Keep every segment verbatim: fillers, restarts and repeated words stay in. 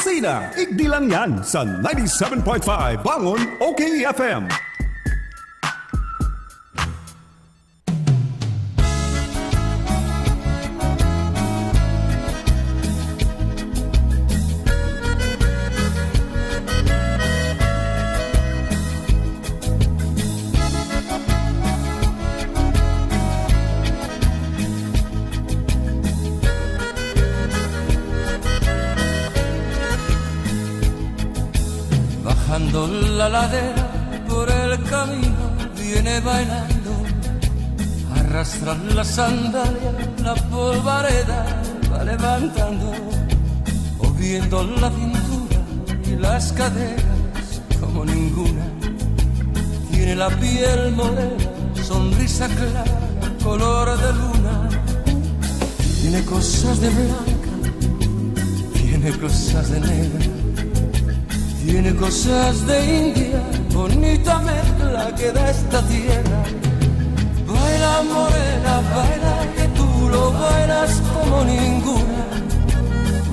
Tina, igdi lang yan sa ninety-seven point five Bangon O K F M. Bajando la ladera por el camino viene bailando, arrastra la sandalia, la polvareda va levantando, moviendo la cintura y las caderas como ninguna. Tiene la piel morena, sonrisa clara, color de luna. Tiene cosas de blanca, tiene cosas de negra, tiene cosas de india, bonita mezcla que da esta tierra. Baila, morena, baila, que tú lo bailas como ninguna,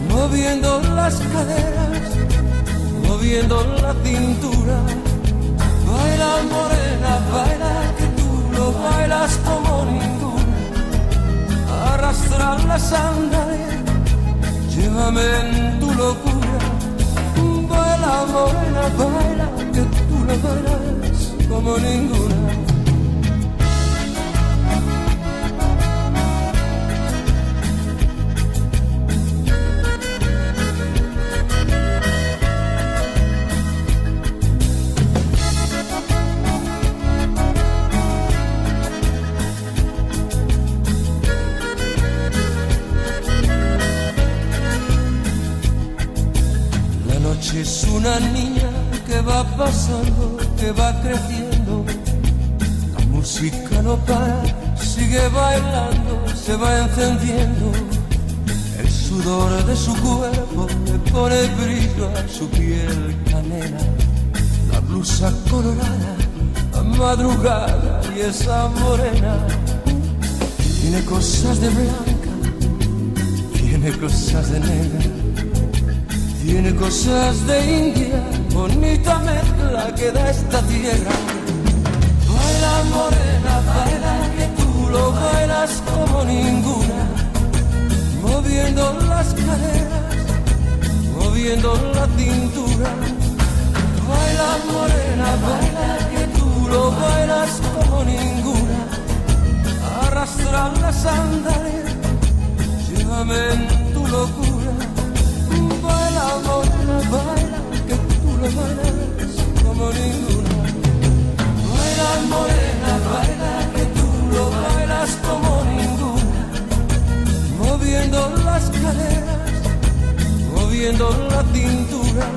moviendo las caderas, moviendo la cintura. Baila, morena, baila, que tú lo bailas como ninguna. Arrastra la sandalia, llévame en tu locura. Baila, morena, baila, que tú lo bailas como ninguna. La noche es una niña que va pasando, que va creciendo. La música no para, sigue bailando, se va encendiendo. El sudor de su cuerpo le pone brillo a su piel canela. La blusa colorada, la madrugada y esa morena. Tiene cosas de blanca, tiene cosas de negra, tiene cosas de india, bonita mezcla que da esta tierra. Baila, morena, baila, que tú lo bailas como ninguna, moviendo las caderas, moviendo la cintura. Baila, morena, baila, que tú lo bailas como ninguna. Arrastra la sandalia, llévame en tu locura. Baila, morena, baila, que tú lo bailas como ninguna. Baila, morena, baila, que tú lo bailas como ninguna. Moviendo las caderas, moviendo la cintura.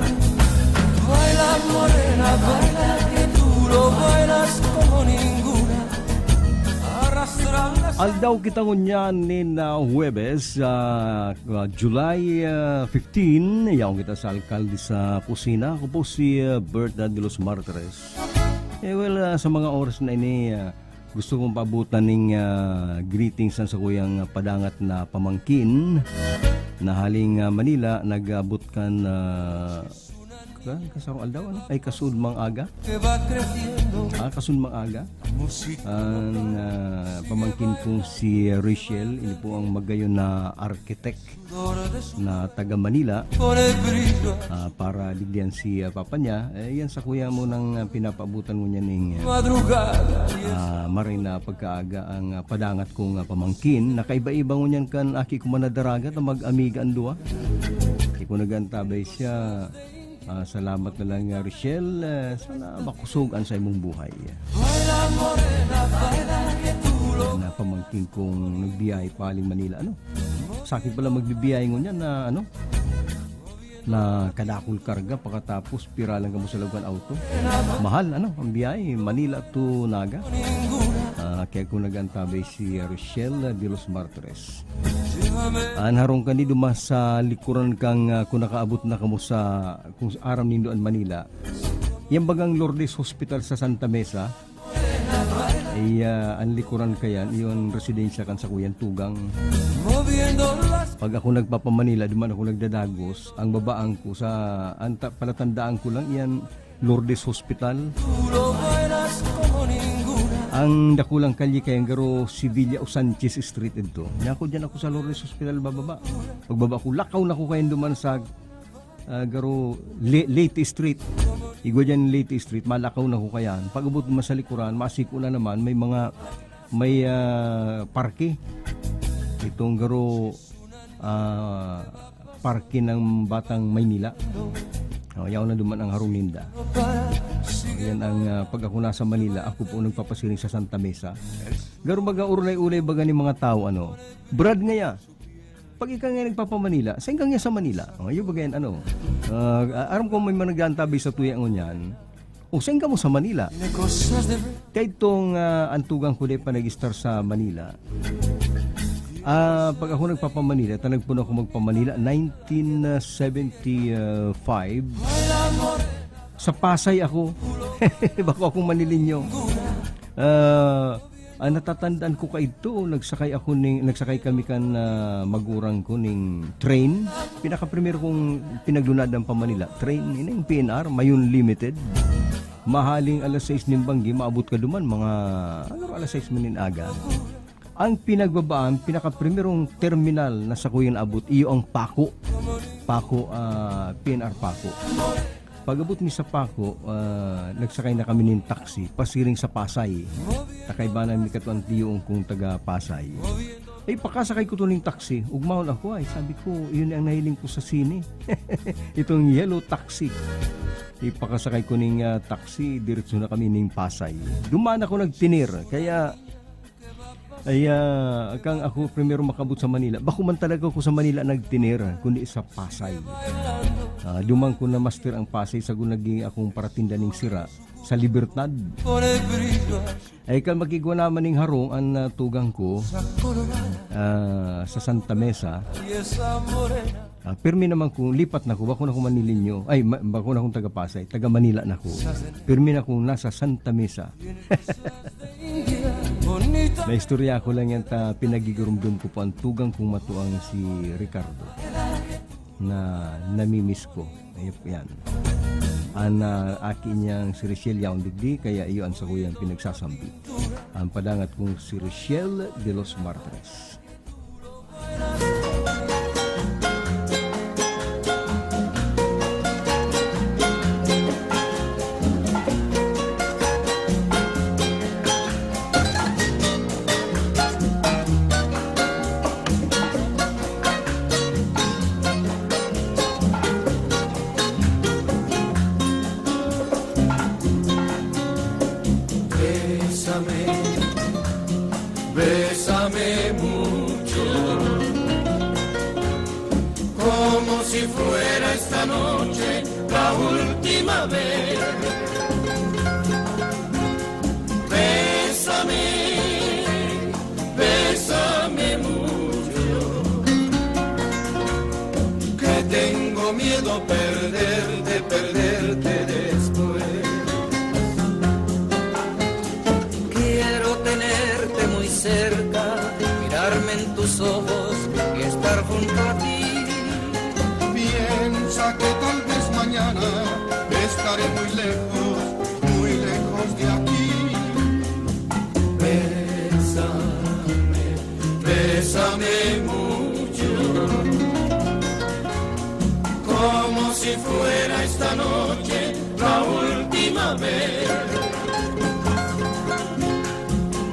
Baila, morena, baila, que tú lo bailas como ninguna. Arrastra la Aldaw kita ngunyan nin, ah, Huwebes, ah, ah, July, ah, fifteen. Yaon kita sa alkalde sa kusina. Ako po si, ah, Berta de los Martires. Eh, well, ah, sa mga oras na ini, ah, gusto kong paabutan ning, ah, greetings sa sakuyang padangat na pamangkin na haling, ah, Manila, nag-abot kan, ah, Ka-, kasarong aldaw, ano? Ay, kasudmang aga? Ah, kasudmang aga. Ang, ah, pamangkin kong si Rachel, ini po ang magayon na architect na taga Manila, ah, para digdihan si, ah, papa niya. Eh, yan sa kuya mo nang, ah, pinapaabutan mo niya ning, ah, ah, maray na pagkaaga ang, ah, padangat kong, ah, pamangkin. Nakaiba-iba ngunyan kan aki ko man na daraga ta mag-amiga an duwa. Aki ko nagantabay siya. Ah, salamat na lang, ah, Rochelle. Ah, sana makusog an saimong buhay. Na pamangkin kong nagbiyahe pa haling Manila, ano? Sa akin pala magbibiyahe ngunyan na, ano, na kadakul karga, pakatapos pira lang kamo sa laog kan auto. Mahal, ano, ang biyahe, Manila to Naga. Ah, kaya kung nag-antabay si Rochelle de los Martires. An harong kani duman sa likuran kang, ah, kung nakaabot na kamo sa, kung aram nindo an Manila. Yan bagang Lourdes Hospital sa Santa Mesa. Ay, ah, ang likuran kayan, iyon residensya kan sakuyang tugang. Pag ako nagpapamanila, duman ako nagdadagos. Ang babaan ko sa, ang ta-, palatandaan ko lang, iyan Lourdes Hospital. Ang dakulang kalye kaya garo Sevilla o Sanchez Street ito. Nako, diyan ako sa Lourdes Hospital bababa. Pagbaba ko, lakaw na ko kaya duman sa, ah, garo Le-, Leyte Street. Igwa diyan Leyte Street, malakaw na ko kaya. Pag-abot mo sa likuran, masiko na naman, may mga, may, ah, parke. Itong garo, ah, parke ng Batang Maynila. Oh, yaon na duman ang harong ninda. Yan ang, ah, pag ako nasa Manila, ako po nagpapasiring sa Santa Mesa. Garo baga, urulay-ulay baga ni mga tao, ano, Brad, ngaya, pag ika nga nagpapamanila, sain ka nga sa Manila? Oh, yung baga yan, ano, ah, aram ko may mga nag-aantabay sa tuya ngunyan. O, sain kamo sa Manila? Kay itong, ah, ang tugang ko di pa nag-star sa Manila. Ah, pag ako nagpapamanila, ta nagpuno ako magpamanila, nineteen seventy-five. Sa Pasay ako. Bako akong Manileño. Ah, ang natatandaan ko kaidto, nagsakay ako ni, nagsakay kami kan, ah, magurang ko ning train. Pinakaprimero kong pinaglunadan pa Manila, train, ining P N R, Mayon Limited. Mahaling alas sais nin banggi, maabot ka duman, mga, ano, alas sais man nin aga. Ang pinagbabaan, pinakaprimerong terminal na sakuyang naabot, iyo ang Paco. Paco, ah, P N R Paco. Pag-abot mi sa Paco, ah, nagsakay na kami nin taxi, pasiring sa Pasay. Ta kaiba na mi kato ang tiyo kong taga Pasay. Ay, pakasakay ko to ning taxi. Ugmahon ako, ay, sabi ko, yun ang nahiling ko sa sine. Itong yellow taxi. Ipakasakay ko ning, ah, taxi, diretso na kami ning Pasay. Duman ako nagtinir, kaya, ay, ah, kang ako primero makabot sa Manila. Bako man talaga ako sa Manila nagtinir, kundi sa Pasay. Ah, duman ko na-master ang Pasay, sagol naging akong paratinda ning sira sa Libertad. Ay, kan makigwa naman ning harong an, ah, tugang ko, ah, sa Santa Mesa. Ah, pirmi naman kung lipat na ko, bako na ko Manileño. Ay, ma-, bako na kong taga Pasay, taga Manila na ko. Pirmi na kong nasa Santa Mesa. Naistorya ko lang yan ta pinagigurumdom ko po ang tugang kong matuang si Ricardo na namimiss ko. Ayun po yan. An, ah, aki niyang si Richelle yaon digdi, kaya iyo an sakuyang pinagsasambit. An padangat kong si Richelle de los Martres. Bésame, bésame mucho, como si fuera esta noche la última vez. Bésame, bésame mucho, que tengo miedo perderte, perderte después. Quiero tenerte muy cerca, mirarme en tus ojos y estar junto a ti. Piensa que tal vez mañana estaré muy lejos, muy lejos de aquí. Bésame, bésame mucho, como si fuera esta noche la última vez.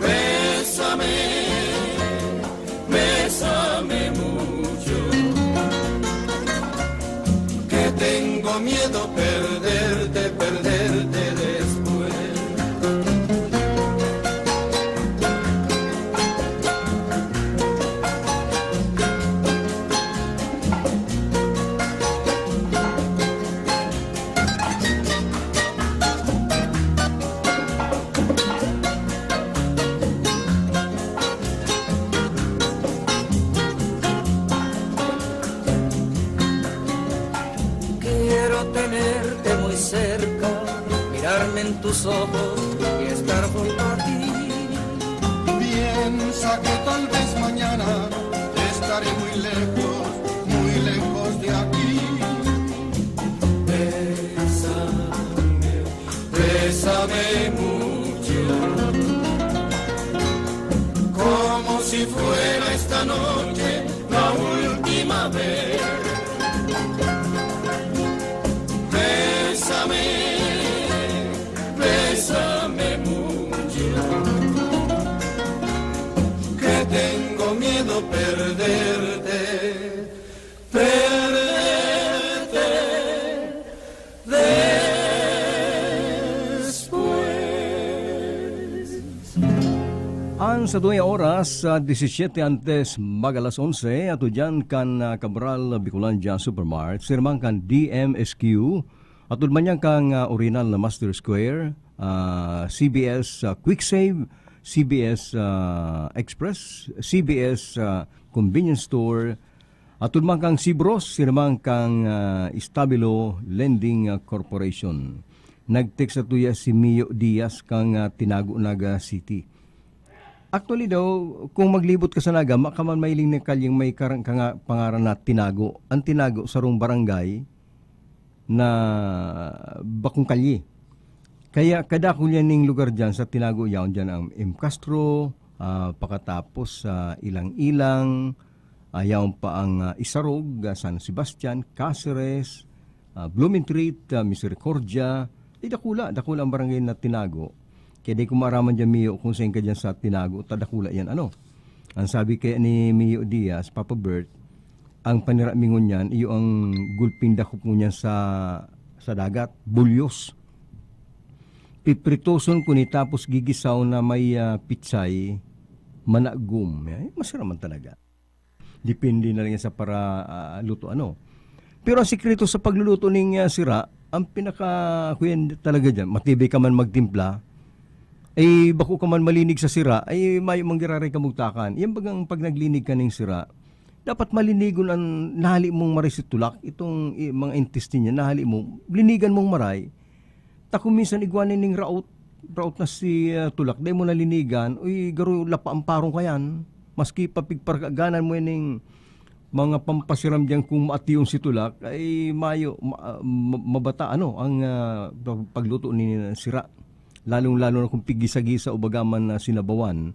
Bésame, bésame mucho, que tengo miedo perderte, perderte después. Quiero tenerte muy cerca, mirarme Tus ojos y estar junto a ti. Piensa que tal vez mañana estaré muy lejos, muy lejos de aquí. Bésame, bésame mucho, como si fuera esta noche la última vez. Bésame, bésame mucho, que tengo miedo perderte, perderte después. An satuyang oras, ah, disisiete antes mag alas onse, ato diyan kan, ah, Cabral Bicolandia Supermart, sirmang kan D M S Q, atud man yan kan, ah, Oriental na Master Square, ah, C B S, ah, Quick Save, C B S, ah, Express, C B S, ah, Convenience Store, atud man kan Sibros, sirmang kan, ah, Estabilo Lending, ah, Corporation. Nag-text sa tuya si Mio Diaz kan, ah, Tinago, Naga City. Actually daw, kung maglibot ka sa Naga, ma ka man mahiling na kalyeng may karang-, kanga-, pangaran na Tinago. Ang Tinago, sarong barangay na bakong kalye. Kaya kadakul yan ning lugar dyan sa Tinago, yaon dyan ang M Castro, ah, pakatapos sa Ilang-Ilang, ah, yaon pa ang, ah, Isarog, ah, San Sebastian, Caceres, ah, Blumentritt, ah, Misericordia. Di dakula, dakula ang barangay na Tinago. Kaya di ko maaraman dyan, Mio, kung saan ka dyan sa Tinago, ta dakula yan, ano. Ang sabi kaya ni Mio Diaz, Papa Bert, ang panira mi ngunyan, iyo ang gulping dakop ngunyan sa, sa dagat, bulyos. Pipritoson ko ni tapos gigisaw na may, ah, pitsay, managom. Eh, masarap man talaga. Depende na lang yan sa para, ah, luto, ano. Pero ang sikreto sa pagluluto ning, ah, sira, ang pinaka, kuyan talaga dyan, matibay ka man magtimpla, ay bako ka man malinig sa sira, ay mayo man giraray kamugtakan. Yan bagang pag naglinig ka ning sira, dapat malinigon ang nahali mong maray si tulak, itong, i-, mga intestine niya, nahali mo, linigan mong maray. Ta kung minsan igwa nin raot, raot na si, ah, tulak, dai mo nalinigan, uy, garo lapa ang parong kayan. Maski papigparkaganan mo ining mga pampasiram diyan kung maation si tulak, ay mayo, ma-, ah, ma-, mabata, ano, ang, ah, pag-, pagluto ni sira. Lalong-lalo na kung pigisa-gisa o baga man na sinabawan.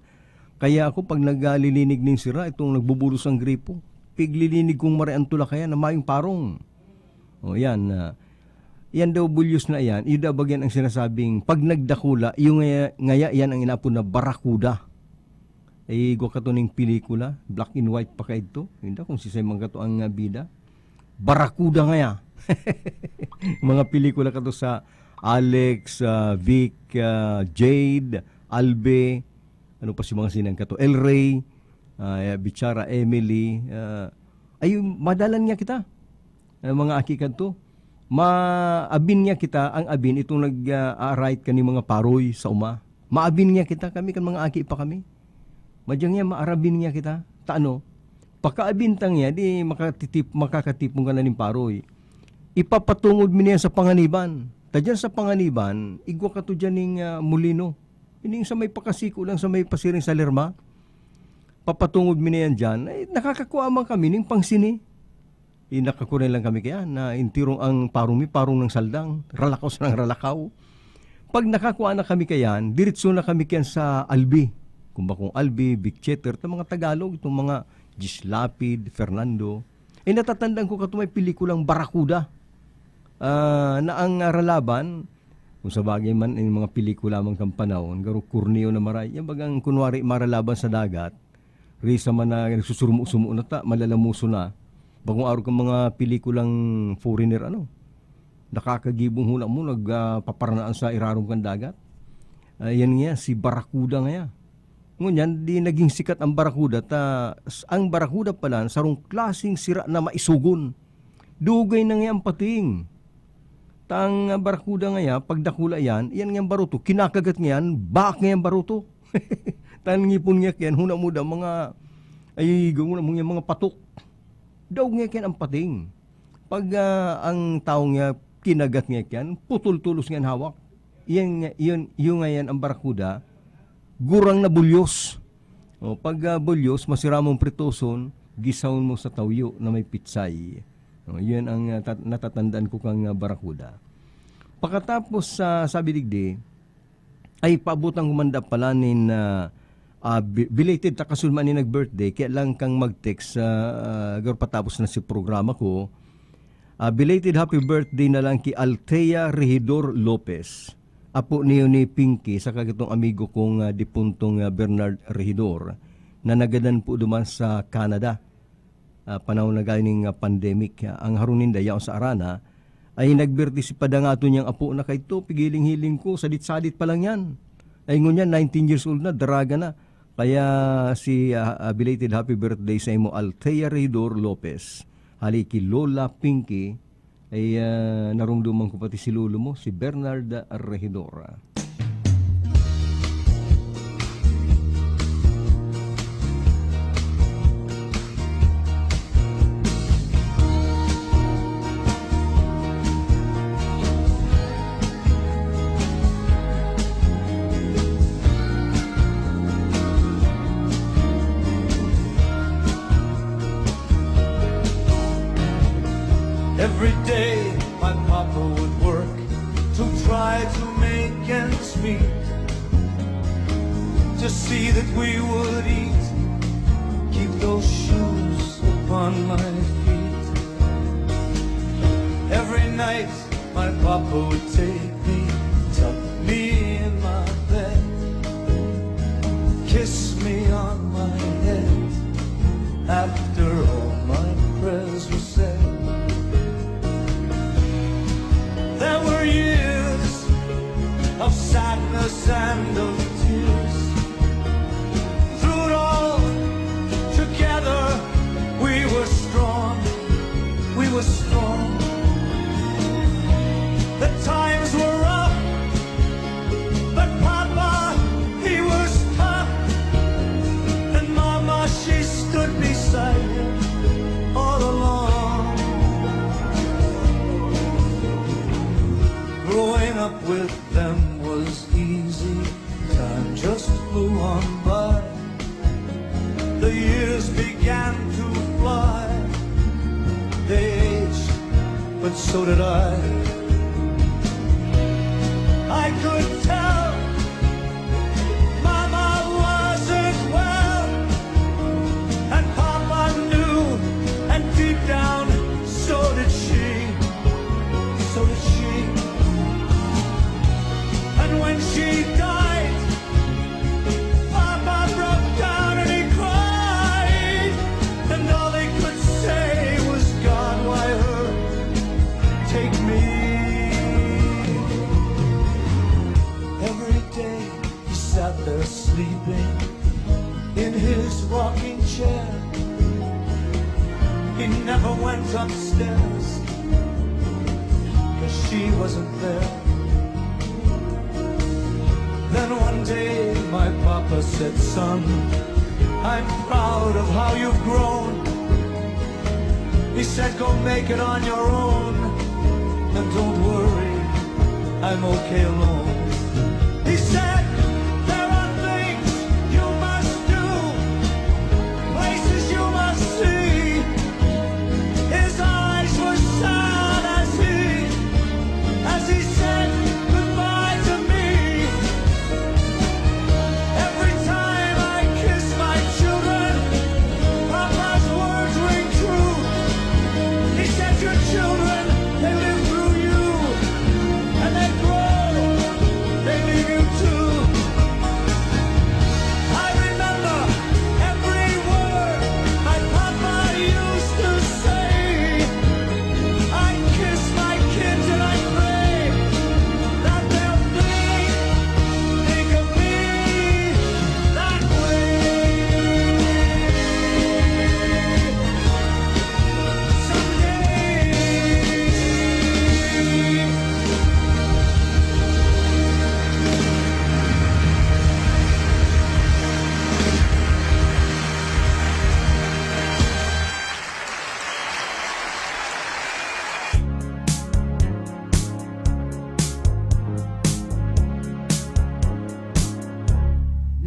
Kaya ako, pag naglilinig nin sira, itong nagbubulos ang gripo, piglilinig kong maray ang tulak kaya na mayong parong. O, yan, ah, yan daw bulyos na yan, iyo daw bagyan ang sinasabing pag nagdakula, iyo ngaya, ngaya yan ang inaapod na barakuda. Eh, igwa kato ning pelikula, black and white pa kaidto. Hindi, kung sisay man kato ang, ah, bida. Barakuda ngaya. Mga pelikula kato sa Alex, ah, Vic, ah, Jade, Albe, ano pa si mga sining kato? El Rey, ah, Bichara Emily, ah, ay, madalan niya kita. Ang mga aki kadto, maabin niya kita, ang abin, itong nag, ah, a-right kaning mga paroy sa uma. Maabin niya kita, kami kan mga aki pa kami. Madyang niya, maarabin niya kita. Ta ano? Pakaabin ta niya, di makatitip-, makakatipon ka na ning paroy. Ipapatungod mi niya sa Panganiban. Ta dyan sa Panganiban, igwa ka to dyan ning, ah, molino. Ining sa may pakasiko lang, sa may pasiring sa Lerma. Papatungod mi na yan dyan. Ay, nakakakua man kami ning pangsini. Inakakuren lang kami kaya na intirong ang parong mi, parong ng saldang. Ralakaw sa ng ralakaw. Pag nakakua na kami kayan, diretso na kami kayan sa Albi. Kung bakong Albi, Big Theater, itong mga Tagalog, itong mga Gislapid, Fernando. Eh, natatandaan ko kato may pelikulang Barracuda. Ah, na ang, ah, ralaban, kung sa bagay man, yung mga pelikula man kan panahon, garo korneo na maray. Yan bagang kunwari maralaban sa dagat, risa man na nagsusurumo-sumo na ta, malalamuso na. Bagong araw kang mga pelikulang foreigner, ano, nakakagibong huna mo, nag, ah, paparanaan sa irarom kan dagat. Ah, yan nga, si Barracuda nga yan. Ngunyan, di naging sikat ang Barracuda, ta, s-, ang Barracuda pala, sarong klaseng sira na maisogon. Dugay na nga yan pating. Tang, ah, Barracuda nga yan, pagdakula yan, yan nga baruto, kinakagat nga yan, baak nga yan baruto. Tang ngipon nga yan, huna mo da, mga, ay, huna mo nga, mga patok. Daog nga yan ang pating. Pag, ah, ang tao nga kinagat nga yan, putol tulos nga hawak. Iyan nga, iyon, iyo nga yan ang barakuda, gurang na bulyos. O, pag, ah, bulyos, masiramong pritoson, gisawon mo sa tawyo na may pitsay. O, iyan ang, ah, tat-, natatandaan ko kang, ah, barakuda. Pakatapos, ah, sabi digdi, ay, paabutan ko man da pala nin, ah, ah, bi-, belated, ta kasunod man ni nag-birthday, kaya lang kang mag-text, ah, ah, garo patapos na si programa ko. Ah, belated happy birthday na lang ki Althea Regidor Lopez, apo niyo ni Pinky, saka kitong amigo kong, ah, dipuntong, ah, Bernard Regidor, na nagadan po duman sa Canada. Ah, panahon na gani ning, ah, pandemic. Ah, ang harong ninda yaon sa Arana, ay nagbirti si padangato niyang apo na kaito, pigiling-hiling ko, sadit-sadit pa lang yan. Ay ngunyan, nineteen years old na, daraga na. Kaya si, ah, ah, belated happy birthday sa imo, Althea Regidor Lopez. Hali ki Lola Pinky, ay, ah, narumduman ko pati si lolo mo, si Bernard Regidor. Every day my papa would work to try to make ends meet, to see that we would eat, keep those shoes upon my feet. Every night my papa would take me, tuck me in my bed, kiss me on my head, after all my prayers were said. There were years of sadness and of tears. Through it all, together we were strong, we were strong. The times were rough, but Papa, he was tough. And Mama, she stood beside him all along. Growing up with them was easy. Time just flew on by. The years began to fly. They aged, but so did I. I could tell Mama wasn't well, and Papa knew, and deep down, so did she. So did she. And when she died, Papa broke down and he cried. And all he could say was, "God, why her? Take me." Every day he sat there sleeping in his rocking chair. He never went upstairs, 'cause she wasn't there. Then one day my papa said, "Son, I'm proud of how you've grown." He said, "Go make it on your own, and don't worry, I'm okay alone." He said, "There are things you must do, places you must see." His eyes were sad as he, as he said goodbye to me. Every time I kiss my children, Papa's words ring true. He said, "Your children, they live through you, and they grow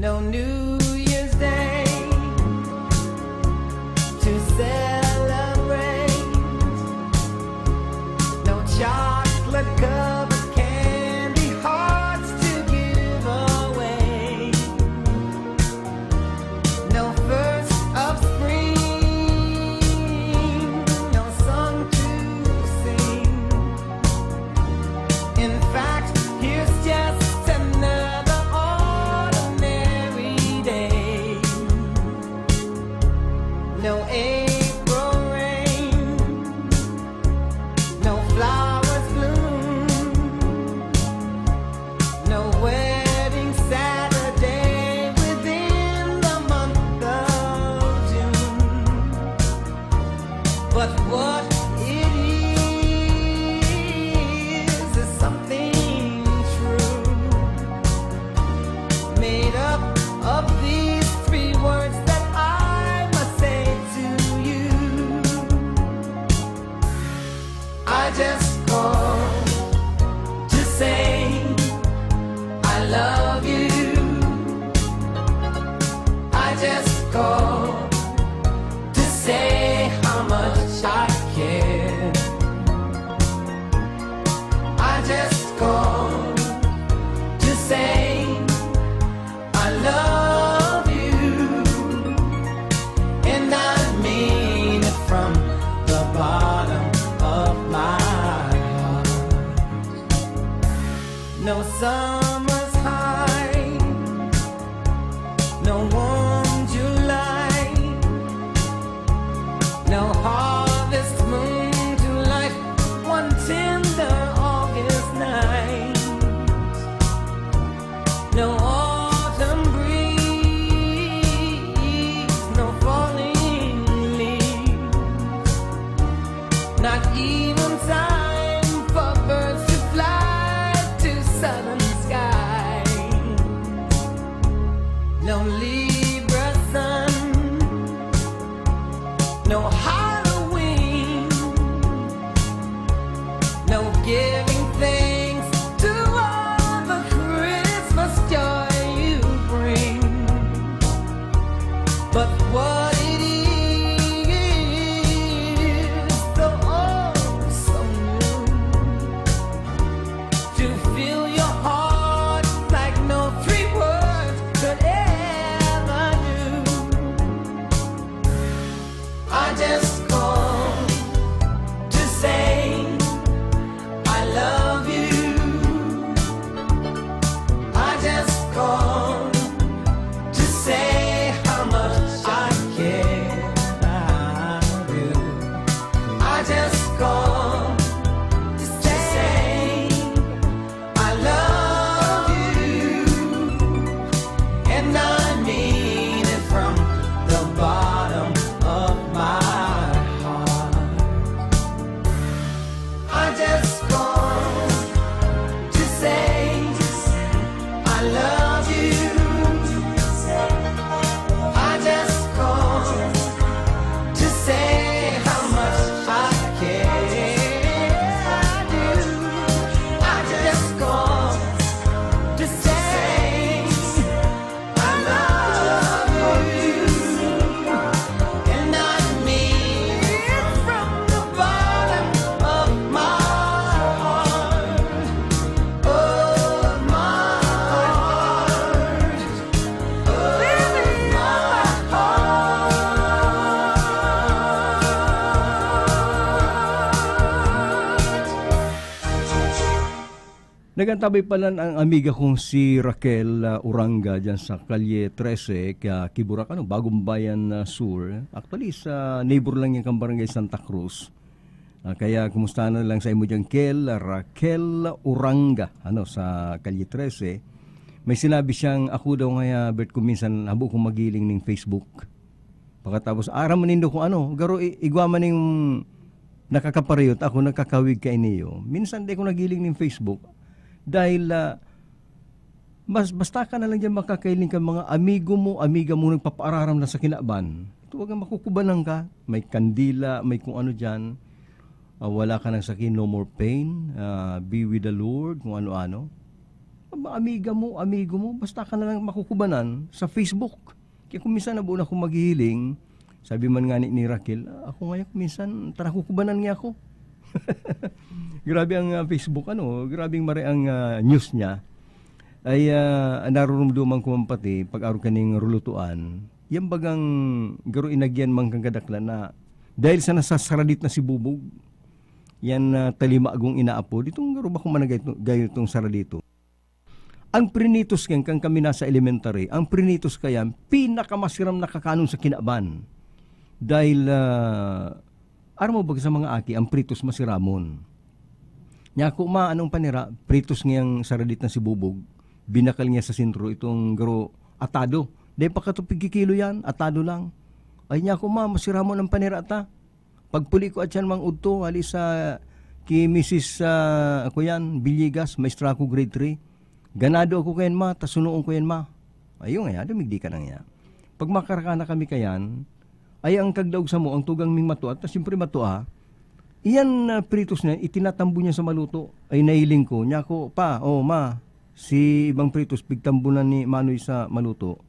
No New Year's Day to celebrate. No chocolate covered candy hearts to give away. No first of spring, no song to sing. In fact, here's just another ordinary day. No April rain, no flowers bloom, no wedding Saturday within the month of June. But what it is, is something true, made up of these three words that I must say to you. I just call to say I love you. I just call to say how much I care. I just call to say I love you, and I mean it from the bottom of my heart. No summer's high, no warm July, no harvest moon to light one tender August night. No autumn breeze, no falling leaves, not even time for birds to fly to southern skies. No Libra sun, no Halloween, no giving thanks to all the Christmas joy you bring. But what it is, though oh so new, to fill your heart like no three words could ever do. I just call to say I love you. I just call to say how much I care. I do. I just call to say I love you, and I mean it from the bottom of my heart. I just call to say I love you. I just call to say how much I care. I do. I just call to say I love you, and I mean it from the bottom of my heart, of my heart, of my heart. Nag-antabay pala ang amiga kong si Raquel, ah, Uranga, dyan sa Kalye trese, ka Kiburak, ano, Bagong Bayan, ah, Sur. Actually, sa neighbor lang yan kan Barangay Santa Cruz. Ah, kaya kumusta na lang sa imo dyan, Kel, Raquel Uranga, ano, sa Kalye trese. May sinabi siyang, "Ako daw ngaya, Bert, kung minsan habo kong magiling ning Facebook." Pakatapos, aram man nindo kung ano, garo i-, igwa man ning nakakapariyot, ako nagkakawig kaini iyo. Minsan di ko nagiling ning Facebook dahil, ah, mas, basta ka na lang diyan makakailing ka mga amigo mo, amiga mo nagpapaararam na sa kinaban. Ito, wag kang makukubanan ka, may kandila, may kung ano diyan. Ah, wala ka ng sakit, no more pain, ah, be with the Lord, kung ano-ano. Mga amiga mo, amigo mo, basta ka na lang makukubanan sa Facebook. Kaya kung minsan nabuo na akong maghihiling, sabi man nga ni, ni Raquel, "Ah, ako ngayon, kung minsan, tara, kukubanan niya ako." Grabe ang, ah, Facebook, ano, grabeng mare ang, ah, news niya. Ay, ah, narurumduman ko man pati, pag-arog kaning rulutuan, yan bagang garo inagyan man kan kadaklan na dahil sa nasasaradit na si Bubog, yan, ah, talima agong inaapod, itong garo bako managay to, gayo itong saradito. Ang prinitos kan, kan kami nasa elementary, ang prinitos kayan, pinakamasiram na kakanon sa kinaban. Dahil, ah, aram mo ba sa mga aki, ang pritos masiramon. Niya ako, "Ma, anong panira?" Pritos ngiyang saradit na si Bubog. Binakal niya sa sentro itong garo atado. Dahil pa katupig kikilo yan, atado lang. Ay niya ako, "Ma, masiramon ang panira ta." Pagpuli ko atyan mang udto, hali sa ki Misis, ah, ako yan, Villegas, maestra ko grade three. "Ganado ako kayan, ma, ta sunoon ko yan, ma." Ayun nga, dumigdi ka na nga. Pag makaraka na kami kayan, ay ang kagdaog samo, ang tugang ming matua, ta siyempre matua, iyan, ah, pritos na, itinatambo niya sa maluto. Ay nailing ko, niya ako, "Pa, oh, ma, si ibang pritos, pigtambunan ni Manoy sa maluto."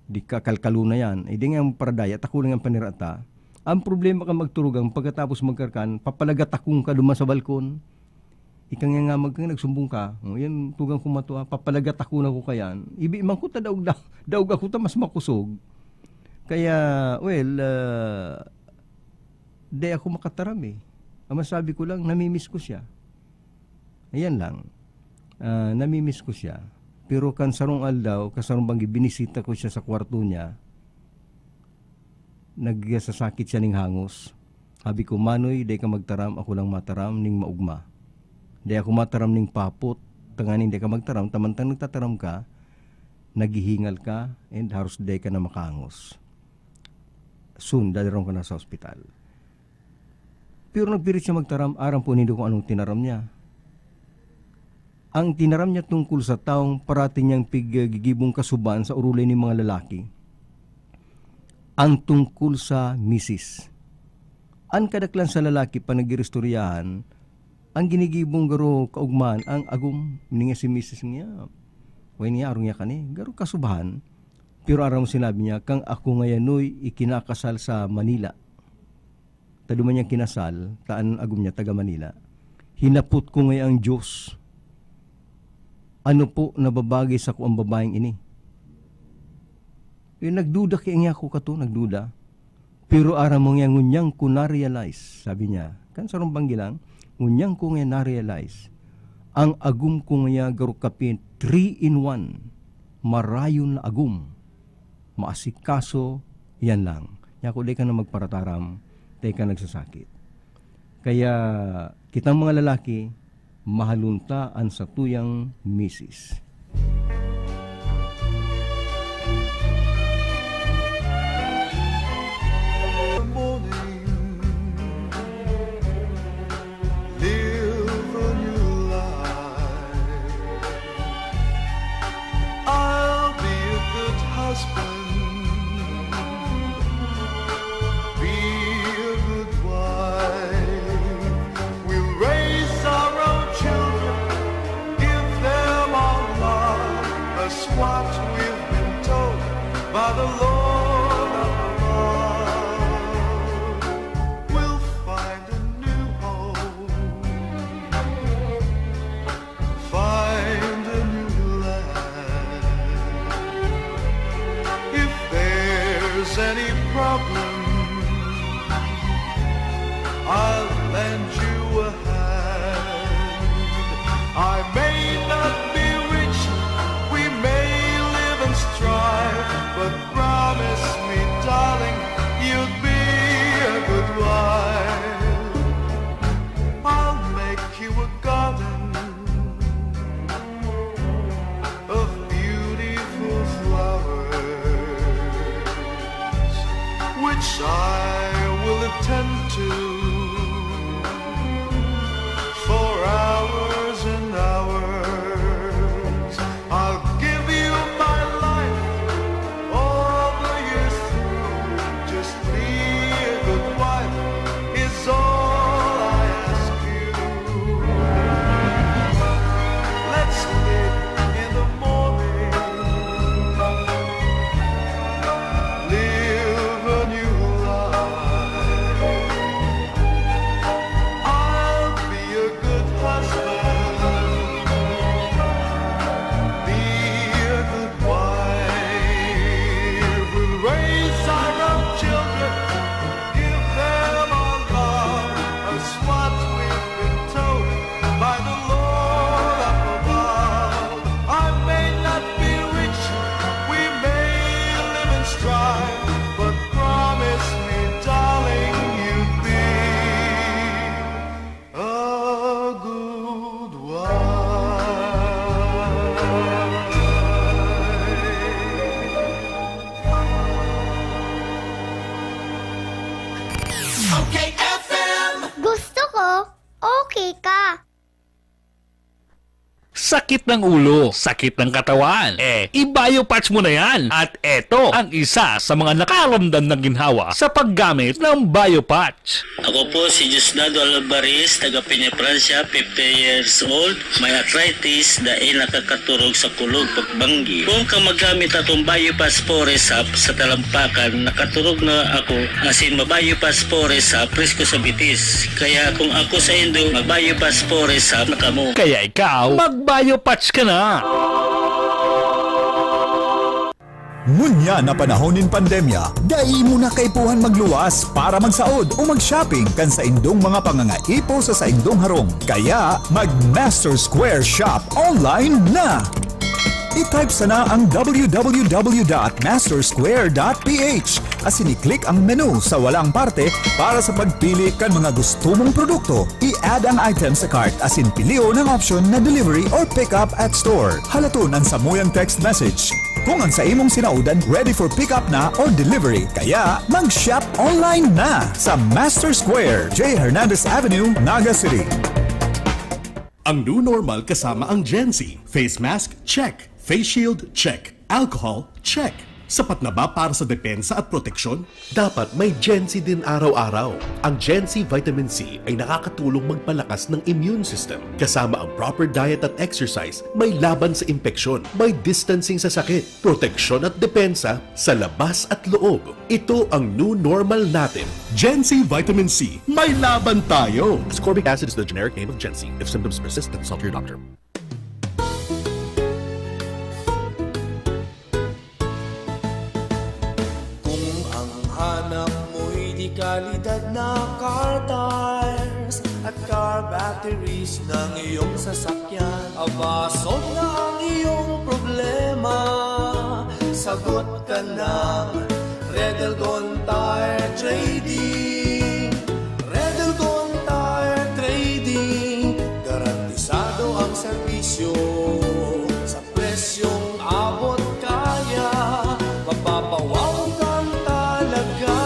Di ka kalkalo na yan. Eh, di nga ang paradaya, takuli nga ang panira ta. Ang problema ka magturugang, pagkatapos magkarkan, papalagat akong ka duman sa balkon. Ika nga nga magkang nagsumbong ka, o, yan, tugang ko matua, papalagat ako na ko kayan. Ibi man ko ta daog, da-, daog ako ta mas makusog. Kaya, well, ah, di ako makataram eh. Ang masabi ko lang, namimiss ko siya. Ayan lang. Ah, namimiss ko siya. Pero kan sarong aldaw, kasarong banggi, binisita ko siya sa kwarto niya. Nagsasakit siya ning hangos. Sabi ko, "Manoy, dai ka magtaram, ako lang mataram ning maugma. Dai ako mataram ning papot, tanganing dai ka magtaram, tamantang nagtataram ka, naghihingal ka, and haros dai ka na makahangos. Soon, dadaron ka na sa ospital." Pero nagpirit siya magtaram, aram po nindo kung anong tinaram niya. Ang tinaram niya tungkol sa taong parati niyang piggigibong kasuban sa orolay nin mga lalaki, ang tungkol sa misis. An kadaklan sa lalaki, pag nag-iristoryahan, ang ginigibong garo kaugman, ang agom, ninga si misis niya. Way niya, arong niya kani, garo kasubahan. Pero aram mo sinabi niya, "Kang ako ngayanoy ikinakasal sa Manila." Ta duman niyang kinasal, ta an agom niya taga Manila. Hinapot ko ngaya ang Diyos, "Ano po nababagay sako ang babaeng ini?" Eh, nagduda kaya niya ako kato, nagduda. Pero aram mo nga, ngunyan ko na-realize, sabi niya, kan sarong banggi lang, ngunyan ko nga na-realize, ang agom ko ngaya garo kapin three in one, marayon na agom. Maasikaso, yan lang. Nya, kung di ka na magparataram, di ka nagsasakit. Kaya, kitang mga lalaki, mahalon ta an satuyang misis. Live a new life. I'll be a good husband. Be a good wife. We'll raise our own children. Give them our love. That's what we've been told by the Lord above. We'll find a new home. Find a new land. If there's any problem, I'll lend you a hand. I may not be rich, we may live and strive, but promise me, darling, you'll be a good wife. I'll make you a garden of beautiful flowers, which I will attend to for hours and hours. I'll give you my life all the years through. Just be a good wife is all I ask you. Let's live Sakit ng ulo, sakit ng katawan. Eh, i-Biopatch mo na yan. At eto ang isa sa mga nakaramdam ng ginhawa sa paggamit ng Biopatch. Ako po si Diosdado Alvarez, taga Peñafrancia, fifty years old, may arthritis, dai nakakaturog sa kulog pagbanggi. Kung ka magamit atong Biopatch Forest Hop sa talampakan, nakaturog na ako, asin ma-Biopatch Forest Hop, presko sa bitis. Kaya kung ako sa indo, mag-Biopatch Forest Hop na kamo. Kaya ikaw, mag-Biopatch ka na! Ngunyan na panahon nin pandemya, dai mo na kaipuhan magluwas para magsaod o mag-shopping kan saindong mga pangangaipo sa saindong harong. Kaya, mag-Master Square Shop online na! I-type sana ang w w w dot master square dot p h asin i-click ang menu sa walang parte para sa pagpili kan mga gusto mong produkto. I-add ang item sa cart asin pilion ang option na delivery or pick up at store. Halaton an samuyang text message kung ang sa imong sinaodan ready for pick up na or delivery. Kaya, mag-shop online na sa Master Square, J Hernandez Avenue, Naga City. Ang new normal kasama ang Gen Z. Face mask, check. Face shield, check. Alcohol, check. Sapat na ba para sa depensa at proteksyon? Dapat may Gen Z din araw-araw. Ang Gen Z Vitamin C ay nakakatulong magpalakas ng immune system, kasama ang proper diet at exercise, may laban sa impeksyon, may distancing sa sakit, proteksyon at depensa sa labas at loob. Ito ang new normal natin. Gen Z Vitamin C, may laban tayo! Ascorbic acid is the generic name of Gen Z. If symptoms persist, then consult your doctor. Kung ang hanap mo'y de kalidad na car tires at car batteries ng iyong sasakyan, aba, solve na ang iyong problema. Sagot ka ng Redelgon Tire Trading. Redelgon Tire Trading, garantisado ang serbisyo sa presyong abot kaya. Mapapawaw kang talaga.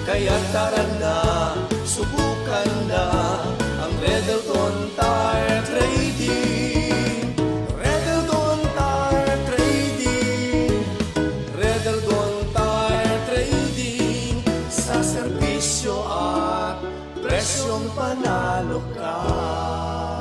Kaya tara na, subukan na ang Redelgon Tire Trading. Redelgon Tire Trading. Redelgon Tire Trading, sa serbisyo at presyong panalo ka.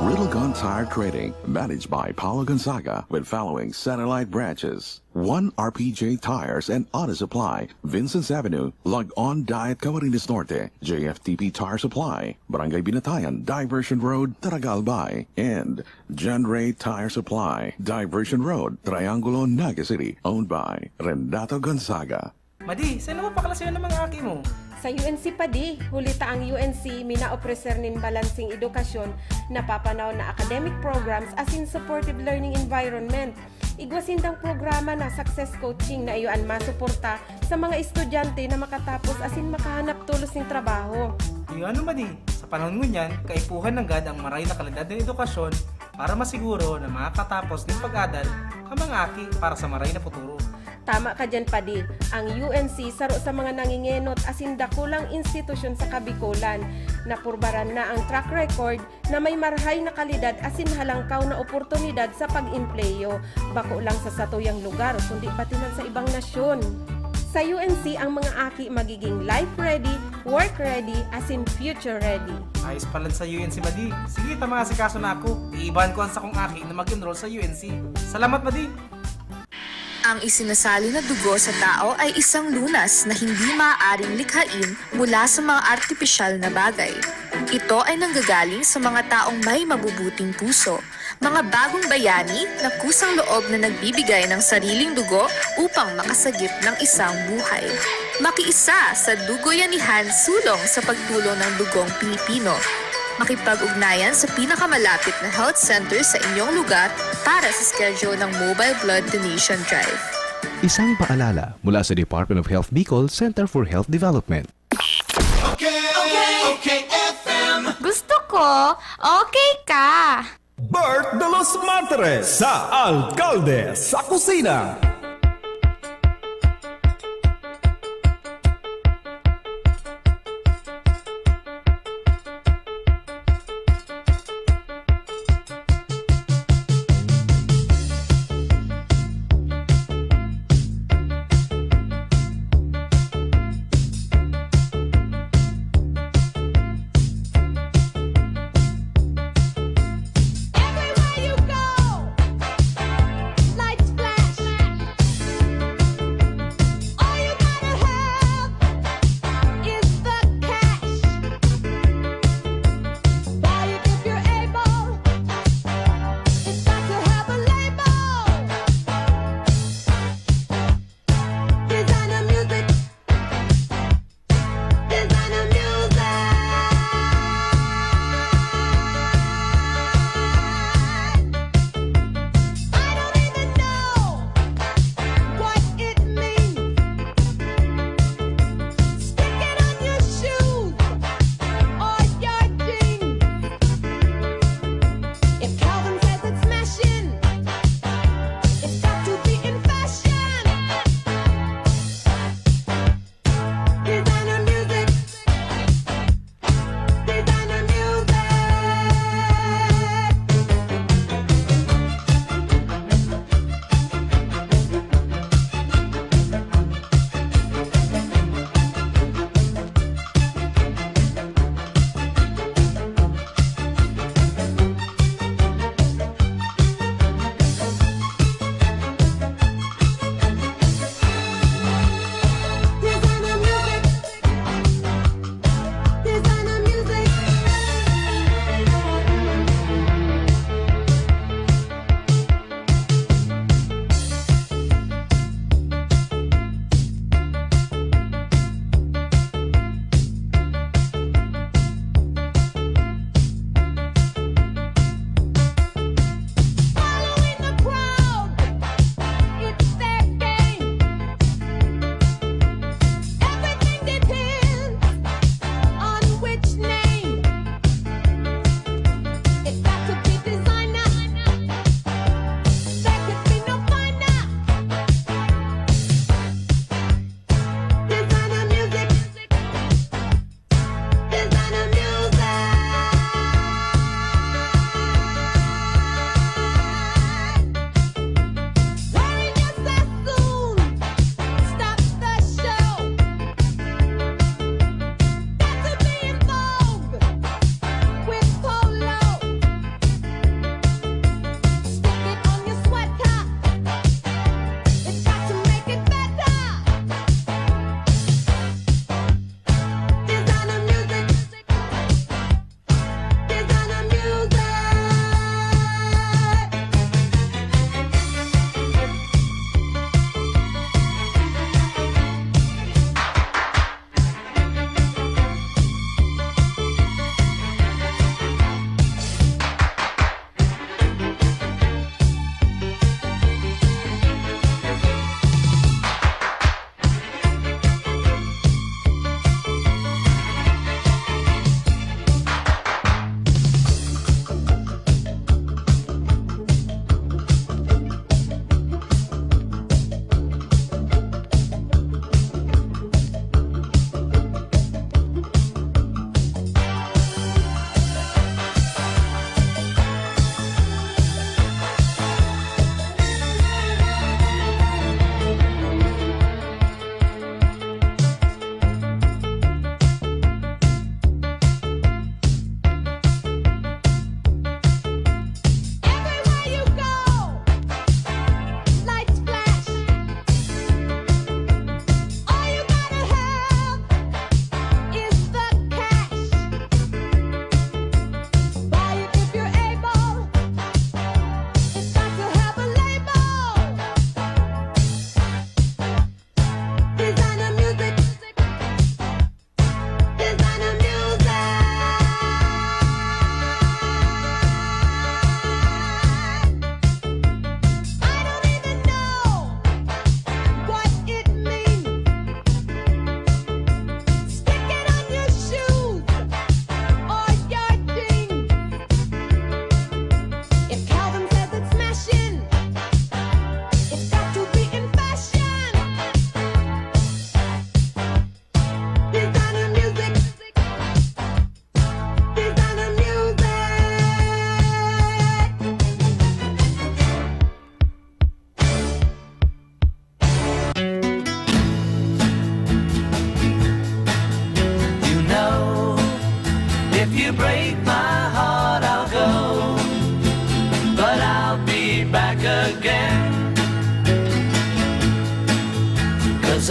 Riddlegon Tire Trading, managed by Paulo Gonzaga, with following satellite branches: One R P J Tires and Auto Supply, Vincent's Avenue, Log-On Diet, Camarines Norte; J F T P Tire Supply, Barangay Binatayan, Diversion Road, Taragal Bay; and John Ray Tire Supply, Diversion Road, Triangulo, Naga City, owned by Renato Gonzaga. Madi, saan mo paklase ng mga aki mo? Sa U N C, Padi. Huli ta ang U N C minaopreser nin balanseng edukasyon, napapanahon na academic programs asin supportive learning environment. Igwa sindang programa na success coaching na iyo an masuporta sa mga estudyante na makatapos asin makahanap tolos nin trabaho. Iyo ano, Madi, sa panahon ngunyan, kaipuhan nanggad ang maray na kalidad na edukasyon para masiguro na makakatapos nin pag-adal ang mga aki para sa maray na futuro. Tama ka diyan, Padi. Ang U N C saro sa mga nangingenot asin dakulang institusyon sa Kabicolan. Napurbaran na ang track record na may marhay na kalidad asin halangkaw na oportunidad sa pag-empleyo, bako lang sa satuyang lugar, kundi pati man sa ibang nasyon. Sa U N C, ang mga aki magiging life ready, work ready, asin future ready. Ayos palan sa U N C, Madi. Sige, ta, maasikaso na ako. Iibahan ko an sakong aki na mag-enroll sa U N C. Salamat, Madi! Ang isinasali na dugo sa tao ay isang lunas na hindi maaaring likhain mula sa mga artipisyal na bagay. Ito ay nanggagaling sa mga taong may mabubuting puso, mga bagong bayani na kusang loob na nagbibigay ng sariling dugo upang makasagip ng isang buhay. Makiisa sa Dugoyanihan Sulong sa pagtulong ng dugong Pilipino. Makipag-ugnayan sa pinakamalapit na health center sa inyong lugar para sa schedule ng Mobile Blood Donation Drive. Isang paalala mula sa Department of Health Bicol Center for Health Development. Okay, okay, okay, F M. Gusto ko, okay ka. Bert de los Martires sa Alkalde sa Kusina.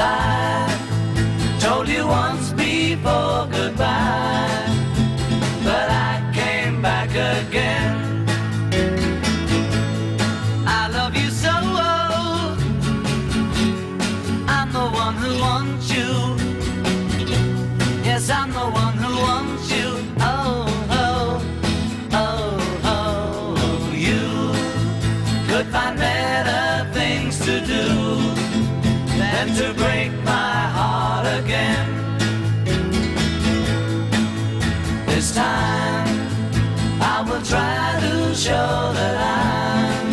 I told you once before goodbye, but I came back again. I love you so, oh, I'm the one who wants you. Yes, I'm the one who wants you. Oh, oh, oh, oh, you could find better things to do than to break my heart again. This time, I will try to show that I'm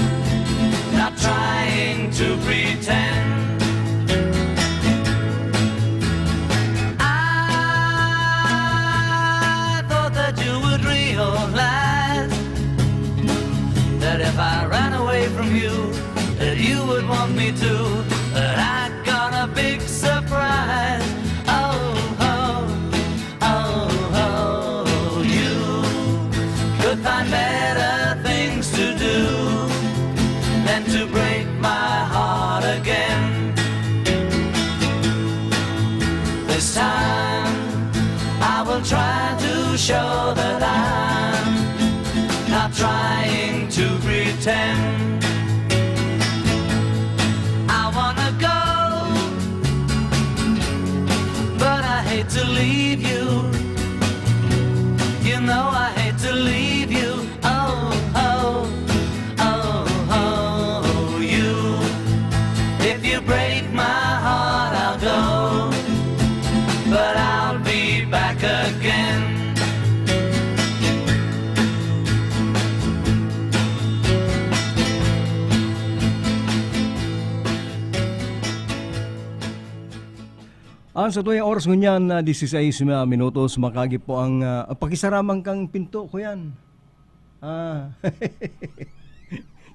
not trying to pretend. I thought that you would realize that if I ran away from you, that you would want me to. But I got a big surprise. Oh, oh, oh, oh, you could find better things to do than to break my heart again. This time, I will try to show that I'm not trying to pretend. I wanna go, but I hate to leave you. You know I hate to leave you. Oh, oh, oh, oh, you. If you break my heart, I'll go, but I'll be back again. Ang satuyang oras ngunyan na dieciséis na minutos, makagi po ang, ah, pakisaraman kang pinto, kuyan. Ah.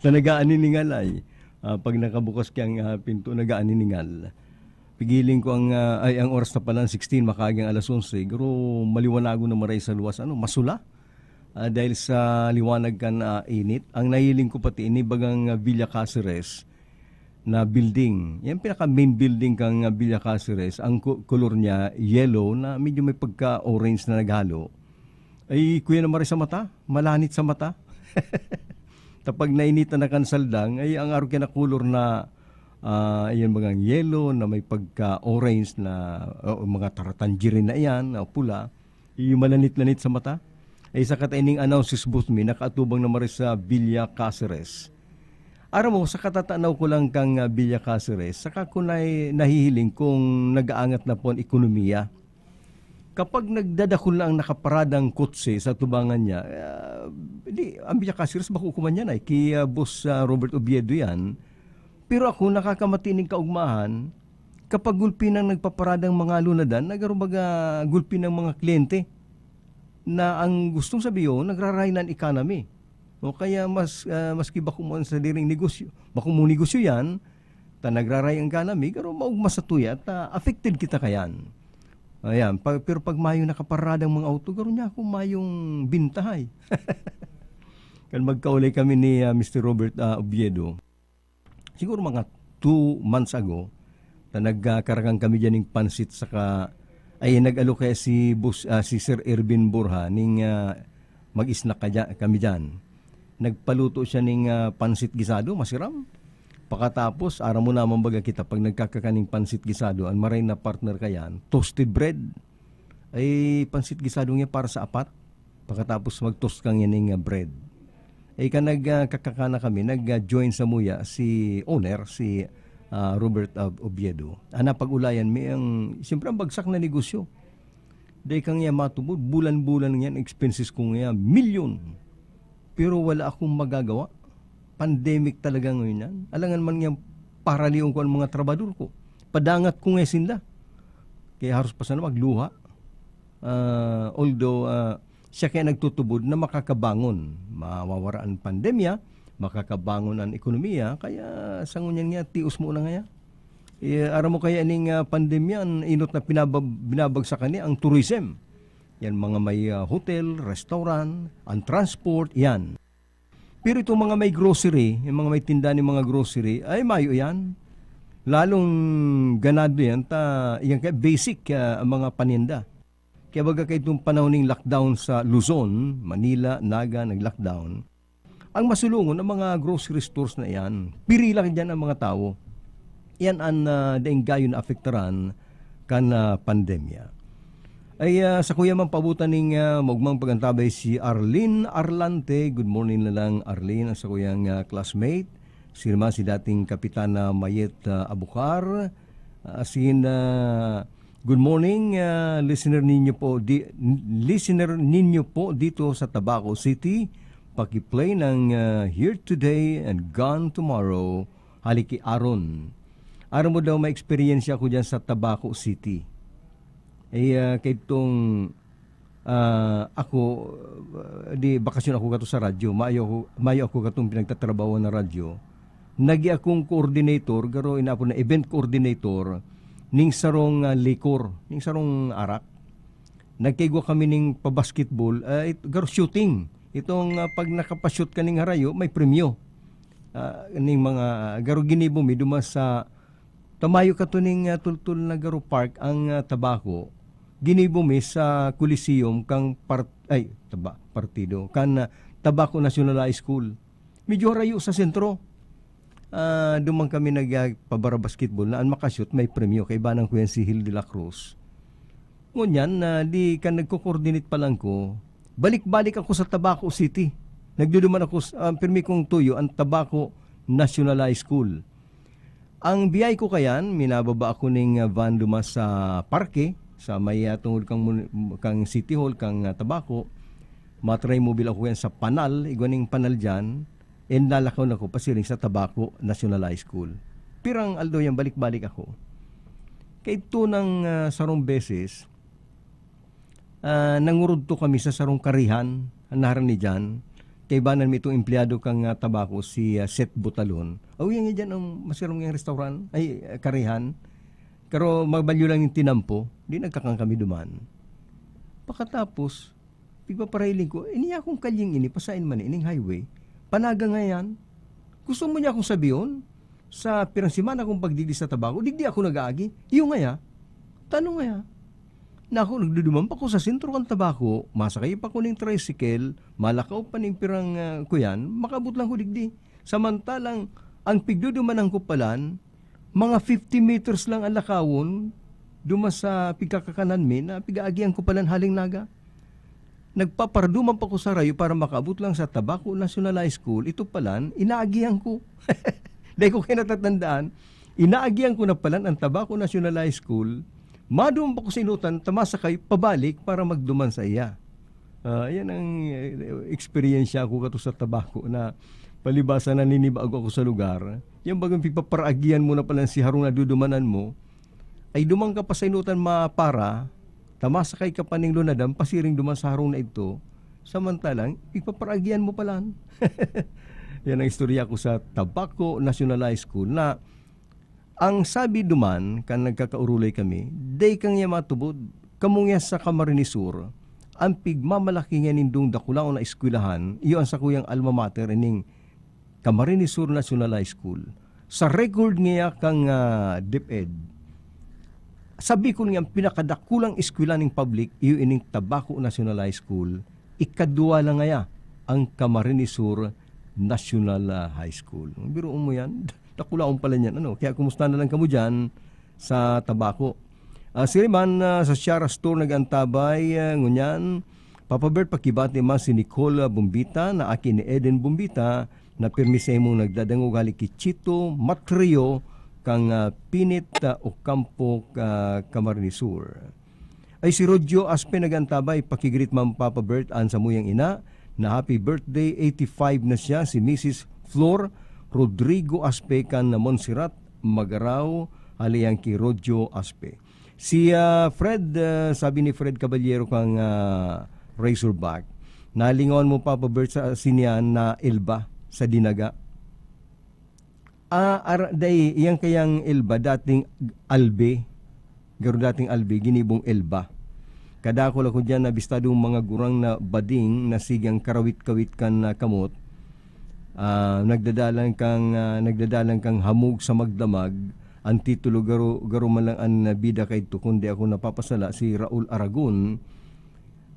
Na nag-aaniningal ay. Ah, pag nakabukas kiyang, ah, pinto, nag-aaniningal. Pigiling ko ang, ah, ay, ang oras na pala, sixteen, makagi ang alas onse. Siguro maliwanagon na maray sa luwas, ano, masula. Ah, dahil sa liwanag kan, ah, init. Ang nahiling ko pati, ini bagang, ah, Villa Caceres na building. Yan pinaka main building kang, ah, Villa Caceres. Ang ku-, kulor niya, yellow na medyo may pagka-orange na naghalo. Ay, kuya na maray sa mata, malanit sa mata. Tapag nainitan na kan saldang, ay ang aro kaya na kulor na, ah, yan bagang yellow na may pagka-orange na, o mga tara tangerine na iyan, na pula. Iyo malanit-lanit sa mata. Ay sa kataining announces booth mi, nakaatubang na maray sa Villa Caceres. Aram mo, sa katatanaw ko lang kang, ah, Villa Caceres, saka ko nai-, nahihiling kung nag-aangat na po ang ekonomiya. Kapag nagdadakul na ang nakaparadang kotse sa tubangan niya, ah, di, ang Villa Caceres, bako ko man yan ay, ki, ah, Boss, ah, Robert Oviedo yan. Pero ako, nakakamati ning kaugmahan, kapag gulpi nang nagpaparadang mga lunadan, nagaro baga gulpi ng mga kliyente na ang gustong sabihin, nagrarahay na ang economy. O kaya mas, ah, maski bako mo ang sadiring negosyo, bako mo negosyo yan, ta nagraray ang economy, pero maugma sa tuya ta affected kita kayan. Ayan, pa-, pero pag mayo nakaparadang mga auto, garo niya ako mayong bintahay. Kan magkaulay kami ni, ah, Mister Robert, ah, Oviedo, siguro mga two months ago, ta nagkarakan kami diyan ning pansit saka, ay, nag-alok kaya si Boss, ah, si Sir Ervin Borja ning, ah, mag-snack ka dya-, kami diyan. Nagpaluto siya ning, ah, pansit gisado, masiram. Pakatapos, aram mo naman baga kita, pag nagkakakan ning pansit gisado, ang maray na partner kayan, toasted bread. Ay, pansit gisado niya para sa apat. Pakatapos mag-toast kang yan ning, ah, bread. Ay, kan nag, ah, kakakana kami, nag, ah, join sa muya si owner, si, ah, Robert Ob-, Oviedo. Ang napag-ulayan mi ang, siyempre, ang bagsak na negosyo. Dai kang iya matubod, bulan-bulan ngunyan, expenses ko ngunyan, milyon. Pero wala akong magagawa. Pandemic talaga ngayon yan. Alangan man ngunyan, paralion ko ang mga trabador ko. Padangat ko nga sinda. Kaya haros pa sana magluha. Ah, although, ah, siya kaya nagtutubod na makakabangon. Mawawara ang pandemya, makakabangon ang ekonomiya. Kaya sa ngunyan nga, tios mo na nga yan. Eh, aram mo kaya ning, ah, pandemya, ang inot na pinabab-, binabagsakan niya ang tourism. Yan mga may, ah, hotel, restaurant, ang transport, yan. Pero itong mga may grocery, yung mga may tinda ng mga grocery, ay mayo yan. Lalong ganado yan ta iyan kaya basic, ah, ang mga paninda. Kaya baga kaitong panahon ning lockdown sa Luzon, Manila, Naga, nag-lockdown. Ang masulungon, ang mga grocery stores na iyan, pirila diyan ang mga tawo. Iyan an, ah, daing gayon naapektaran kan, ah, pandemya. Ay, ah, sa kuya man pabutan ning, ah, maugmang pagantabay si Arlene Arlante. Good morning na lang, Arlene, ang sa kuyang, ah, classmate. Sila man si dating Kapitana Mayet, ah, Abucar. Ah, asin, ah, good morning, ah, listener ninyo po di-, listener ninyo po dito sa Tabaco City. Paki-play ng, ah, Here Today and Gone Tomorrow, hali ki Aaron. Aram mo daw, may eksperyensya ako diyan sa Tabaco City. Eh, ah, kay itong, ah, ako, ah, di bakasyon ako kato sa radyo. Mayo ako, mayo ako katong pinagtatrabahoan na radyo. Nagi akong coordinator, garo inapod na event coordinator, ning sarong, ah, liquor, ning sarong arak. Nagkaigwa kami ning pa-basketball, ah, it-, garo shooting. Itong, ah, pag nakapashoot ka ning harayo, may premyo. Ah, ning mga, garo ginibo mi duman sa, tamayo kato ning, ah, tultol na garo park ang, ah, Tabaco. Ginibo mi sa Coliseum kang par-, ay, taba-, partido, kan, ah, Tabaco National High School. Medyo harayo sa sentro. Ah, duman kami nag-, ah, pabara basketball na an makashoot may premyo, kaibanan ko yan si Hil de la Cruz. Ngunyan, ah, di kan nagko-coordinate pa lang ko, balik-balik ako sa Tabaco City. Nagduduman ako s-, ah, pirmi kong tuyo, ang Tabaco National High School. Ang biyay ko kayan, minababa ako ning, ah, van duman sa parke, sa may, ah, tungod kang mun-, kang City Hall, kang, ah, Tabaco. Matry mobile ako yan sa Panal, igwa ning Panal dyan. And lalakaw na ko pasiring sa Tabaco National High School. Pirang aldaw yan, balik-balik ako. Kay tunang, ah, sarong beses, ah, nangurudto kami sa sarong karihan, an naharani diyan. Kaibanan mi itong empleyado kan, ah, Tabaco, si, ah, Seth Butalon. Aw, yan nga diyan ang masirang yang restaurant, ay, ah, karihan. Pero mabalyo lang yung tinampo, di nagkakan kami duman. Pakatapos, pigpaparailing ko, "Ini akong kalyeng ini, pasain man ining highway. Panaga nga yan. Gusto mo niya akong sabihon? Sa pirang semana kong pagdigdi sa Tabaco, digdi ako nag-aagi. Iyo ngaya, tano ngaya." Naku, nagduduman pa ko sa sentro kan Tabaco, masakay pa ko ning tricycle, malakaw pa ning pirang, ah, kuyan, makaabot lang ko digdi. Samantalang, ang pigdudumanan ko palan, mga fifty meters lang ang lakawon, duman sa pigkakakanan mi, na pig-aagihan ko palan haling Naga. Nagpaparduman pa ko sa rayo para makaabot lang sa Tabaco National High School, ito palan, inaagihan ko. Dai ko kaya natatandaan, inaagihan ko na palan ang Tabaco National High School, maduman pa ko sa inutan, ta masakay pabalik para magduman sa iya. Ah, yan ang, eh, eksperyensya ko kato sa Tabaco na palibasa naninibago ako sa lugar. Yan bagang pigpaparaagihan mo na palan si harong nadudumanan mo, ay duman ka pa sa inutan mapara, ta masakay ka pa ning lunadan pasiring duman sa harong na idto, samantalang pigpaparaagihan mo palan. Yan ang istorya ko sa Tabaco National High School na ang sabi duman kan nagkakaurulay kami, "Dai kang iya matubod, kamo ngiya sa Camarines Sur, ang pigmamalaki niya nindong dakulaon na eskwelahan, iyo an sakuyang alma mater ining Camarines Sur National High School. Sa record niya kang, ah, DepEd, sa Bicol niya ang pinakadakulang eskwela ning public, iyo ining Tabaco National High School, ikaduwa lang ngaya ang Camarines Sur National, ah, High School." Biruon mo yan? Dakulaon pala niyan, ano? Kaya kumusta na lang kamo dyan sa Tabaco? Ah, si Riman, ah, sa Shara Store nag-antabay, ah, ngunyan, Papa Bert, pakibati man si Nicole, ah, Bombita, na aki ni Eden Bombita, na pirmi sa imong nagdadangog hali ki Chito Matrio, kang, ah, Pinit, ah, Ocampo, ah, Camarines Sur. Ay, si Rodjo Aspe nag-antabay, pakigreet man Papa Bert an samuyang ina, na happy birthday, eighty-five na siya, si Missus Flor Rodrigo Aspe kan Montserrat, Magarao, hali yan ki Rodjo Aspe. Si, ah, Fred, ah, sabi ni Fred Caballero kang, ah, Razorback, nalingawan mo, Papa Bert, sa sinian na Elba sa Dinaga. Ah, ara-, dai, iyang kayang Elba, dating Albi. Garo dating Albi, ginibong Elba. Kadakul ako diyan na bistadong mga gurang na bading na sigang karawit-kawit kan, ah, kamot. Ah, nagdadalan kang, ah, nagdadalan kang hamog sa magdamag. An titulo, garo, garo man lang an bida kaidto, kundi ako napapasala, si Raul Aragon,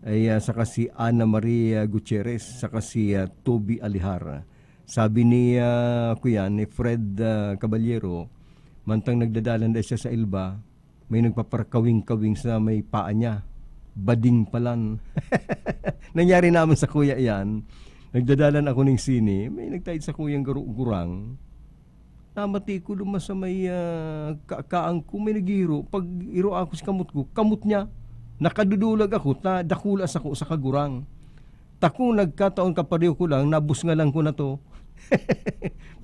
ay, ah, saka si Ana Maria Gutierrez, saka si, ah, Toby Alihar. Sabi ni, ah, kuya, ni Fred, ah, Caballero, mantang nagdadalan daw siya sa Elba, may nagpaparkawing-kawing sa may paa niya. Bading palan. Nangyari naman sa kuya yan. Nagdadalan ako ning sini, may nagtayad sa kuyang garo-, gurang. Namati ko duman sa may, ah, ka-, kaang ko, may nag-iiro. Pag-iro ako sa kamot ko, kamot niya. Nakadudulag ako, ta dakula sako sa kagurang. Takong nagkataon kapareho ko lang, nabusngalan ko na to.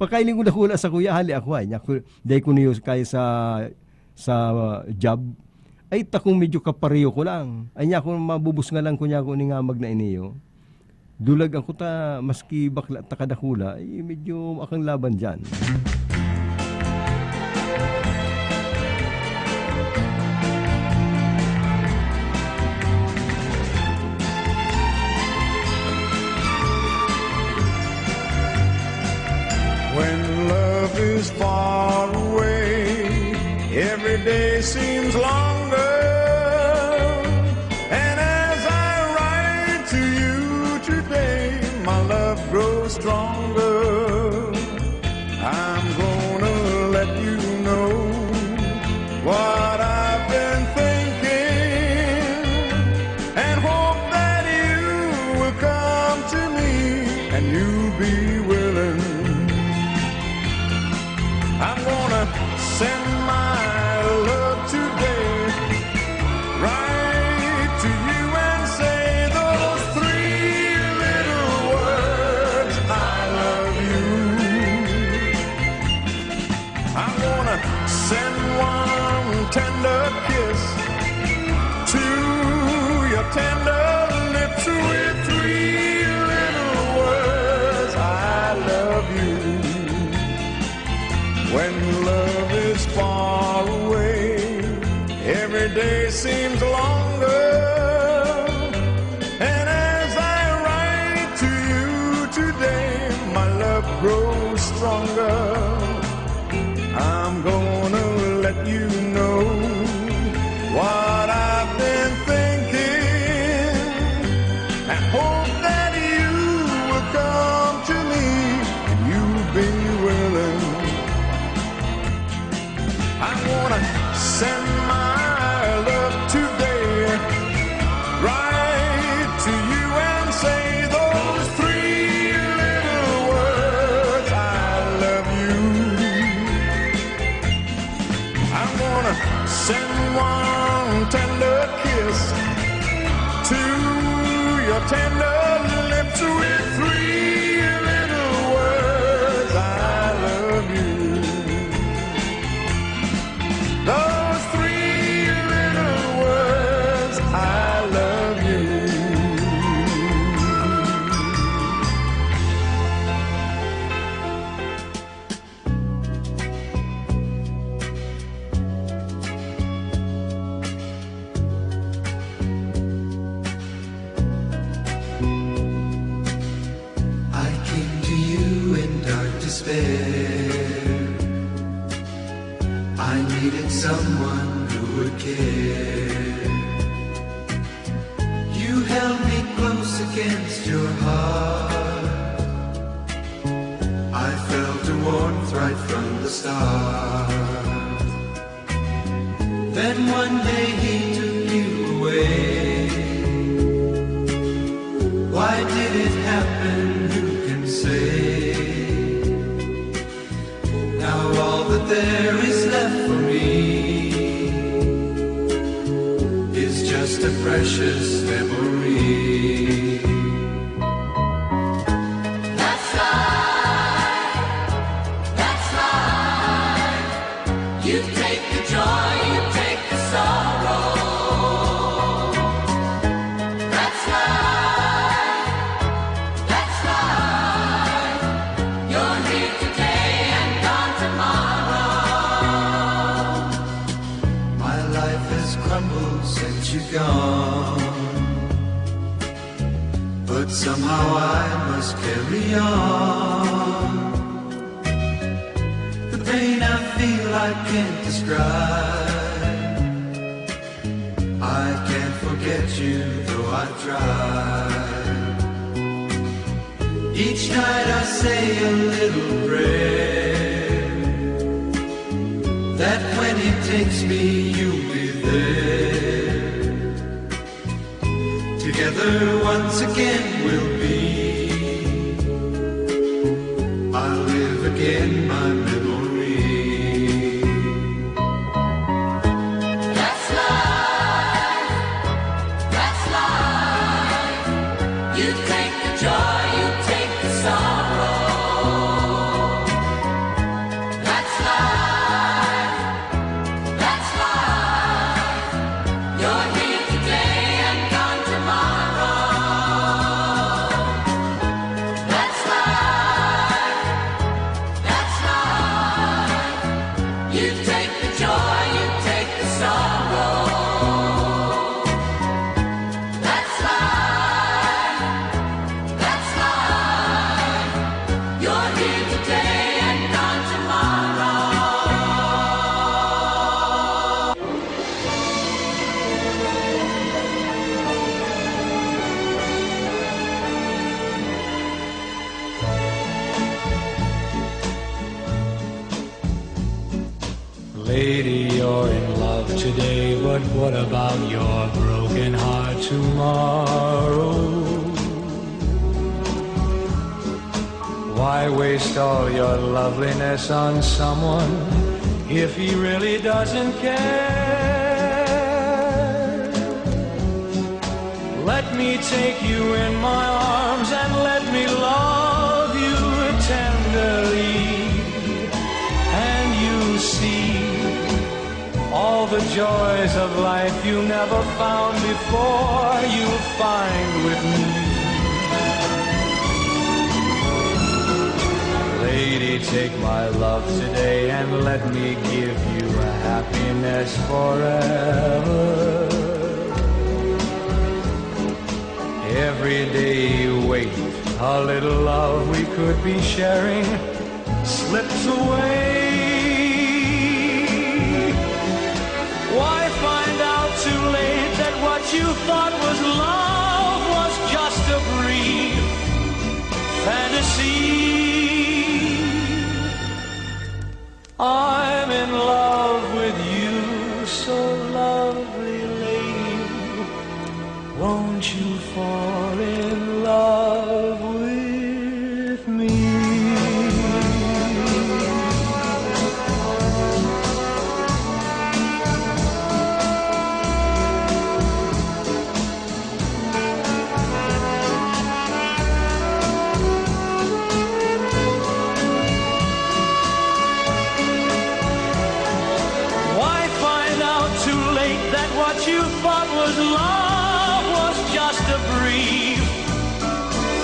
Pakailing ko dakula sa kuya, hali ako, ay, niya ko, dai ko niyo kaya sa, sa, ah, job. Ay, takong medyo kapareho ko lang. Ay, niya ako, mabubusngalan ko niya ako ning amag na iniyo. Dulag ako ta, maski bakla ta kadakula, eh, medyo akang laban diyan. When love is far away, every day seems longer. And as I write to you today, my love grows stronger. I'm gonna let you know what I've been thinking, and hope that you will come to me and you'll be willing. I'm gonna send my love today, right to you, and say those three little words, "I love you." I'm gonna send one tender kiss to your tender lips with three little words, "I love you." When love is far away, every day seems longer. And as I write to you today, my love grows stronger. I'm gonna let you know what I've been thinking, and hope that you will come to me and you'll be willing. I'm gonna send my love today, right to you, and say those three little words, "I love you." I'm gonna send one tender kiss to your tender lips with three little words, "I love you." Those three little words, "I love you." I came to you in dark despair. I needed someone who would care. You held me close against your heart. I felt a warmth right from the start. Then one day he took you away. Why did it happen? Who can say? Now all that there is left for me is just a precious memory. That's life. That's life. You take the joy, you take the sorrow. That's life. That's life. You're here today and gone tomorrow. My life has crumbled since you've gone, but somehow I must carry on. The pain I feel, I can't describe. I can't forget you, though I try. Each night I say a little prayer that when he takes me, you'll be there. Together once again we'll be. I'll live again my memory. That's life. That's life. You take the joy, you take the sorrow. That's life. That's life. You're here today and gone tomorrow. That's life. That's life. You take the joy, you take the sorrow. That's life. That's life. You're here today and gone tomorrow. Lady, you're in love today, but what about your broken heart tomorrow? Why waste all your loveliness on someone if he really doesn't care? Let me take you in my arms and let me love you tenderly, and you'll see all the joys of life you never found before, you'll find with me. Lady, take my love today and let me give you a happiness forever. Every day you wait, a little love we could be sharing slips away. Why find out too late that what you thought was love was just a brief fantasy? I'm in love with you, so lovely lady, won't you fall in love with me? Why find out too late that what you thought was love was just a brief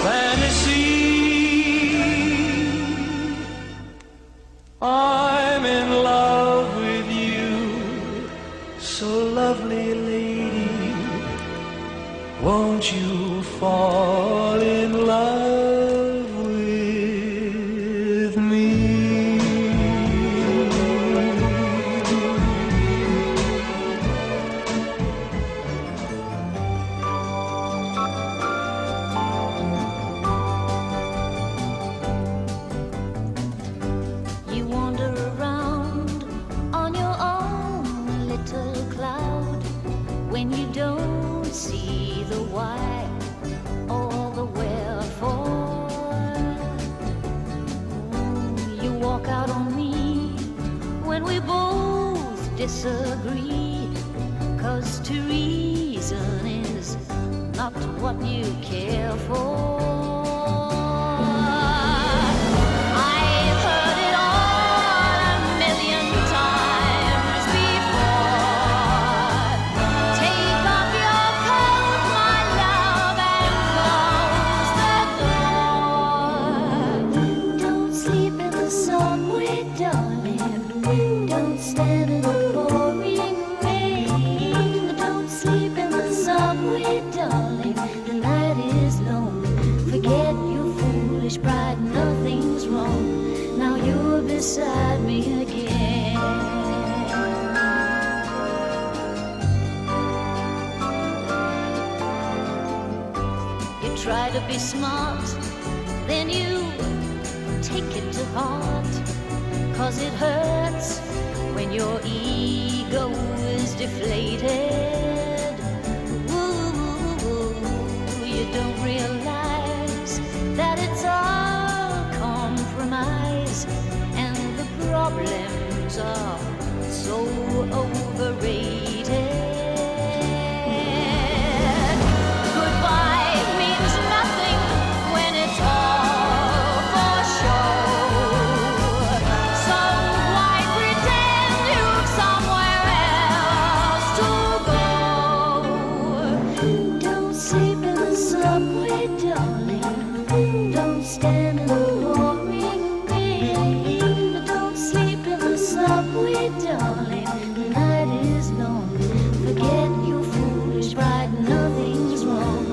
fantasy? I'm in love with you, so lovely lady, won't you fall in love with me? You wander around on your own little cloud when you don't see the why or the wherefore. Mm, you walk out on me when we both disagree, 'cause to reason is not what you care for. I've heard it all a million times before. Take off your coat, my love, and close the door. Don't sleep in the subway, darling. Don't stand in the pouring rain. Don't sleep in the subway, darling. The night is long. You're beside me again. You try to be smart, then you take it to heart. 'Cause it hurts when your ego is deflated. Ooh, you don't realize that it's all compromise, and the problems are so overrated. Goodbye means nothing when it's all for show. So why pretend you've somewhere else to go? Don't sleep in the subway, darling. Don't stand in the pouring rain. Don't sleep in the subway, darling. The night is long. Forget your foolish pride, nothing's wrong.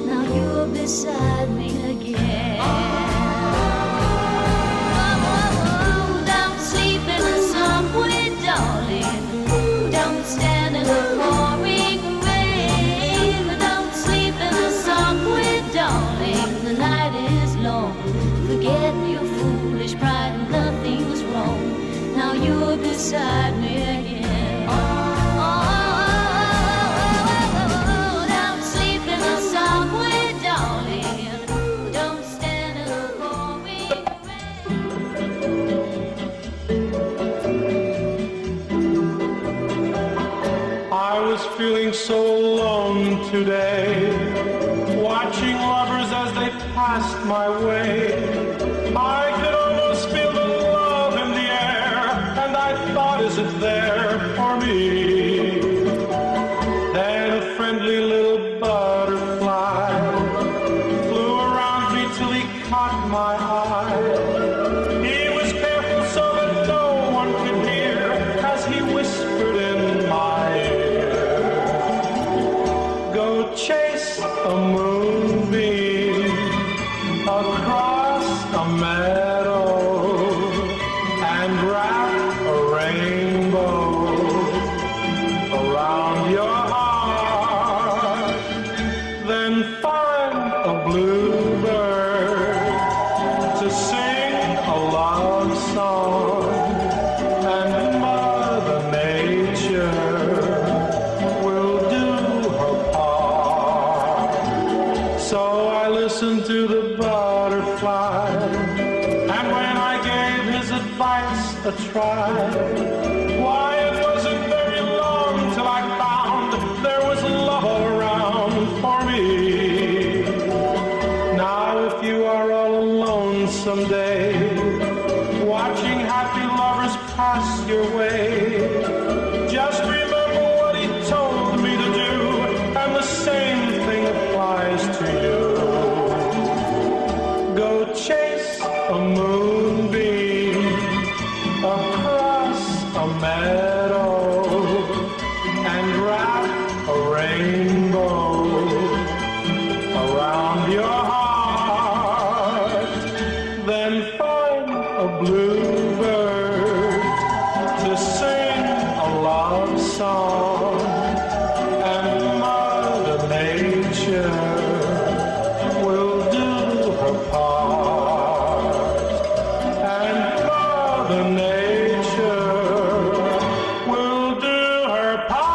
Now you're beside me again. Don't sleep in the subway, darling. Don't stand in the pouring rain. Don't sleep in the subway, darling. The night is long. Forget your foolish pride, nothing's wrong. Now you're beside me again. Oh, don't sleep in the subway, darling. Don't stand in the pouring rain. I was feeling so alone today, watching lovers as they passed my way. I could almost feel the love in the air, and I thought, "Is it there for me?" Then a friendly little butterfly flew around me till he caught my eye. He was careful so that no one could hear as he whispered in my ear, "Go chase a moonbeam across a meadow and wrap a rainbow around your heart. Then find a bluebird to sing a love song, and Mother Nature will do her part." So I listened to the butterfly, and when I gave his advice a try, why, it wasn't very long till I found there was love all around for me. Now, if you are all alone someday, watching happy lovers pass your way, just remember what he told me to do, and the same thing applies to you. Go chase a moonbeam across a meadow and wrap a rainbow around your heart. Then find a bluebird to sing a love song, and Mother Nature will do her part, and Mother Nature will do her part.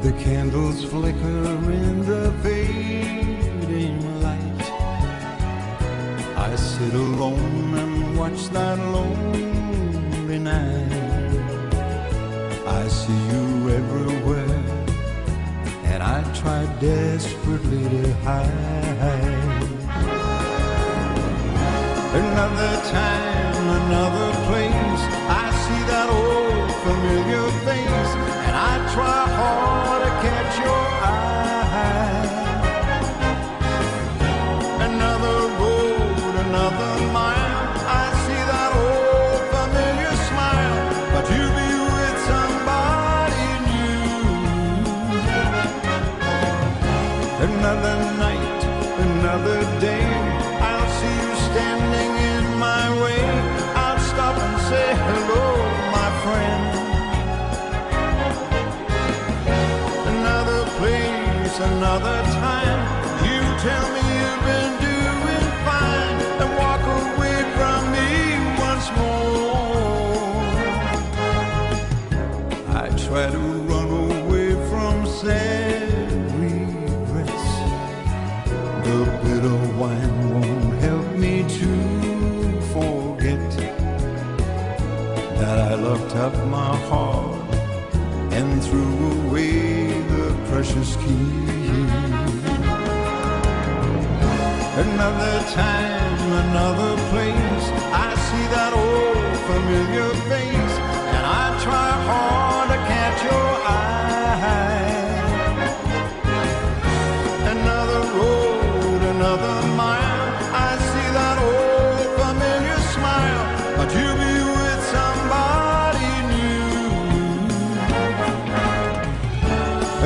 The candles flicker in the fading light. I sit alone and watch that lonely night. I see you everywhere, and I try desperately to hide. Another time, another place, I see that old familiar face, and I try hard to catch your eye. Another night, another day. I'll see you standing in my way. I'll stop and say hello, my friend. Another place, another time. You tell me you've been doing fine and walk away from me once more. I try to run away from sad regrets. The bitter wine won't help me to forget that I locked up my heart and threw away the precious key. Another time, another place, I see that old familiar face, and I try hard to catch your eye. Another road, another mile, I see that old familiar smile, but you'll be with somebody new.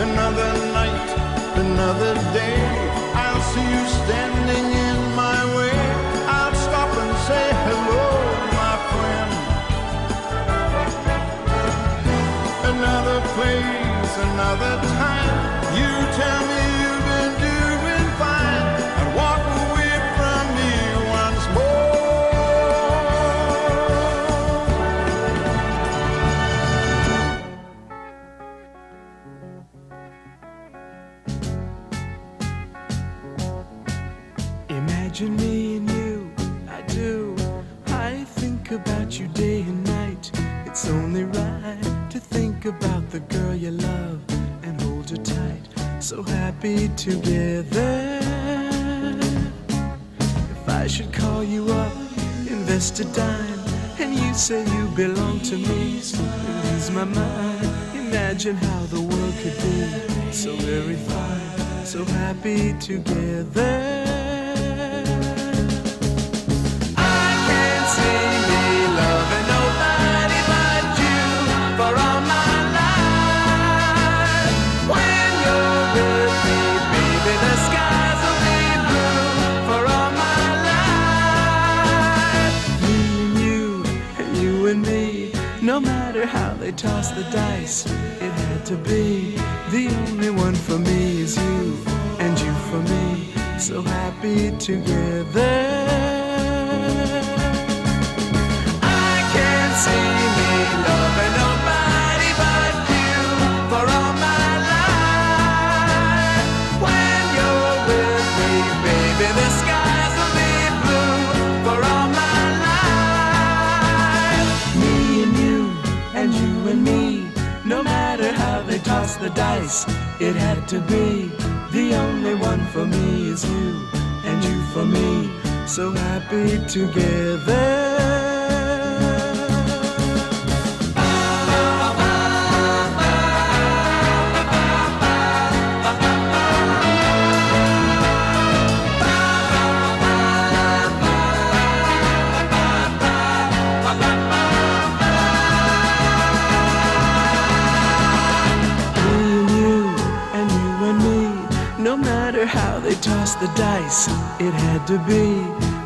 Another night, another day, I'll see you standing in my way. I'll stop and say hello, my friend. Another place, another time. You tell me you've been doing fine and walk away from me once more. Imagine me and you, I do. I think about you day and night. It's only right to think about the girl you love and hold her tight. So happy together. If I should call you up, invest a dime, and you say you belong to me, lose my mind. Imagine how the world could be so very fine, so happy together. I can't see me loving nobody but you for all my life. When you're with me, baby, the skies will be blue for all my life. Me and you, and you and me, no matter how they toss the dice, it had to be. The only one for me is you, and you for me, so happy together. I can't see me loving nobody but you for all my life. When you're with me, baby, the skies will be blue for all my life. Me and you, and you and me, no matter how they toss the dice, it had to be. The only one for me is you, and you for me, so happy together. Me and you, and you and me, no matter how they toss the dice, it had to be.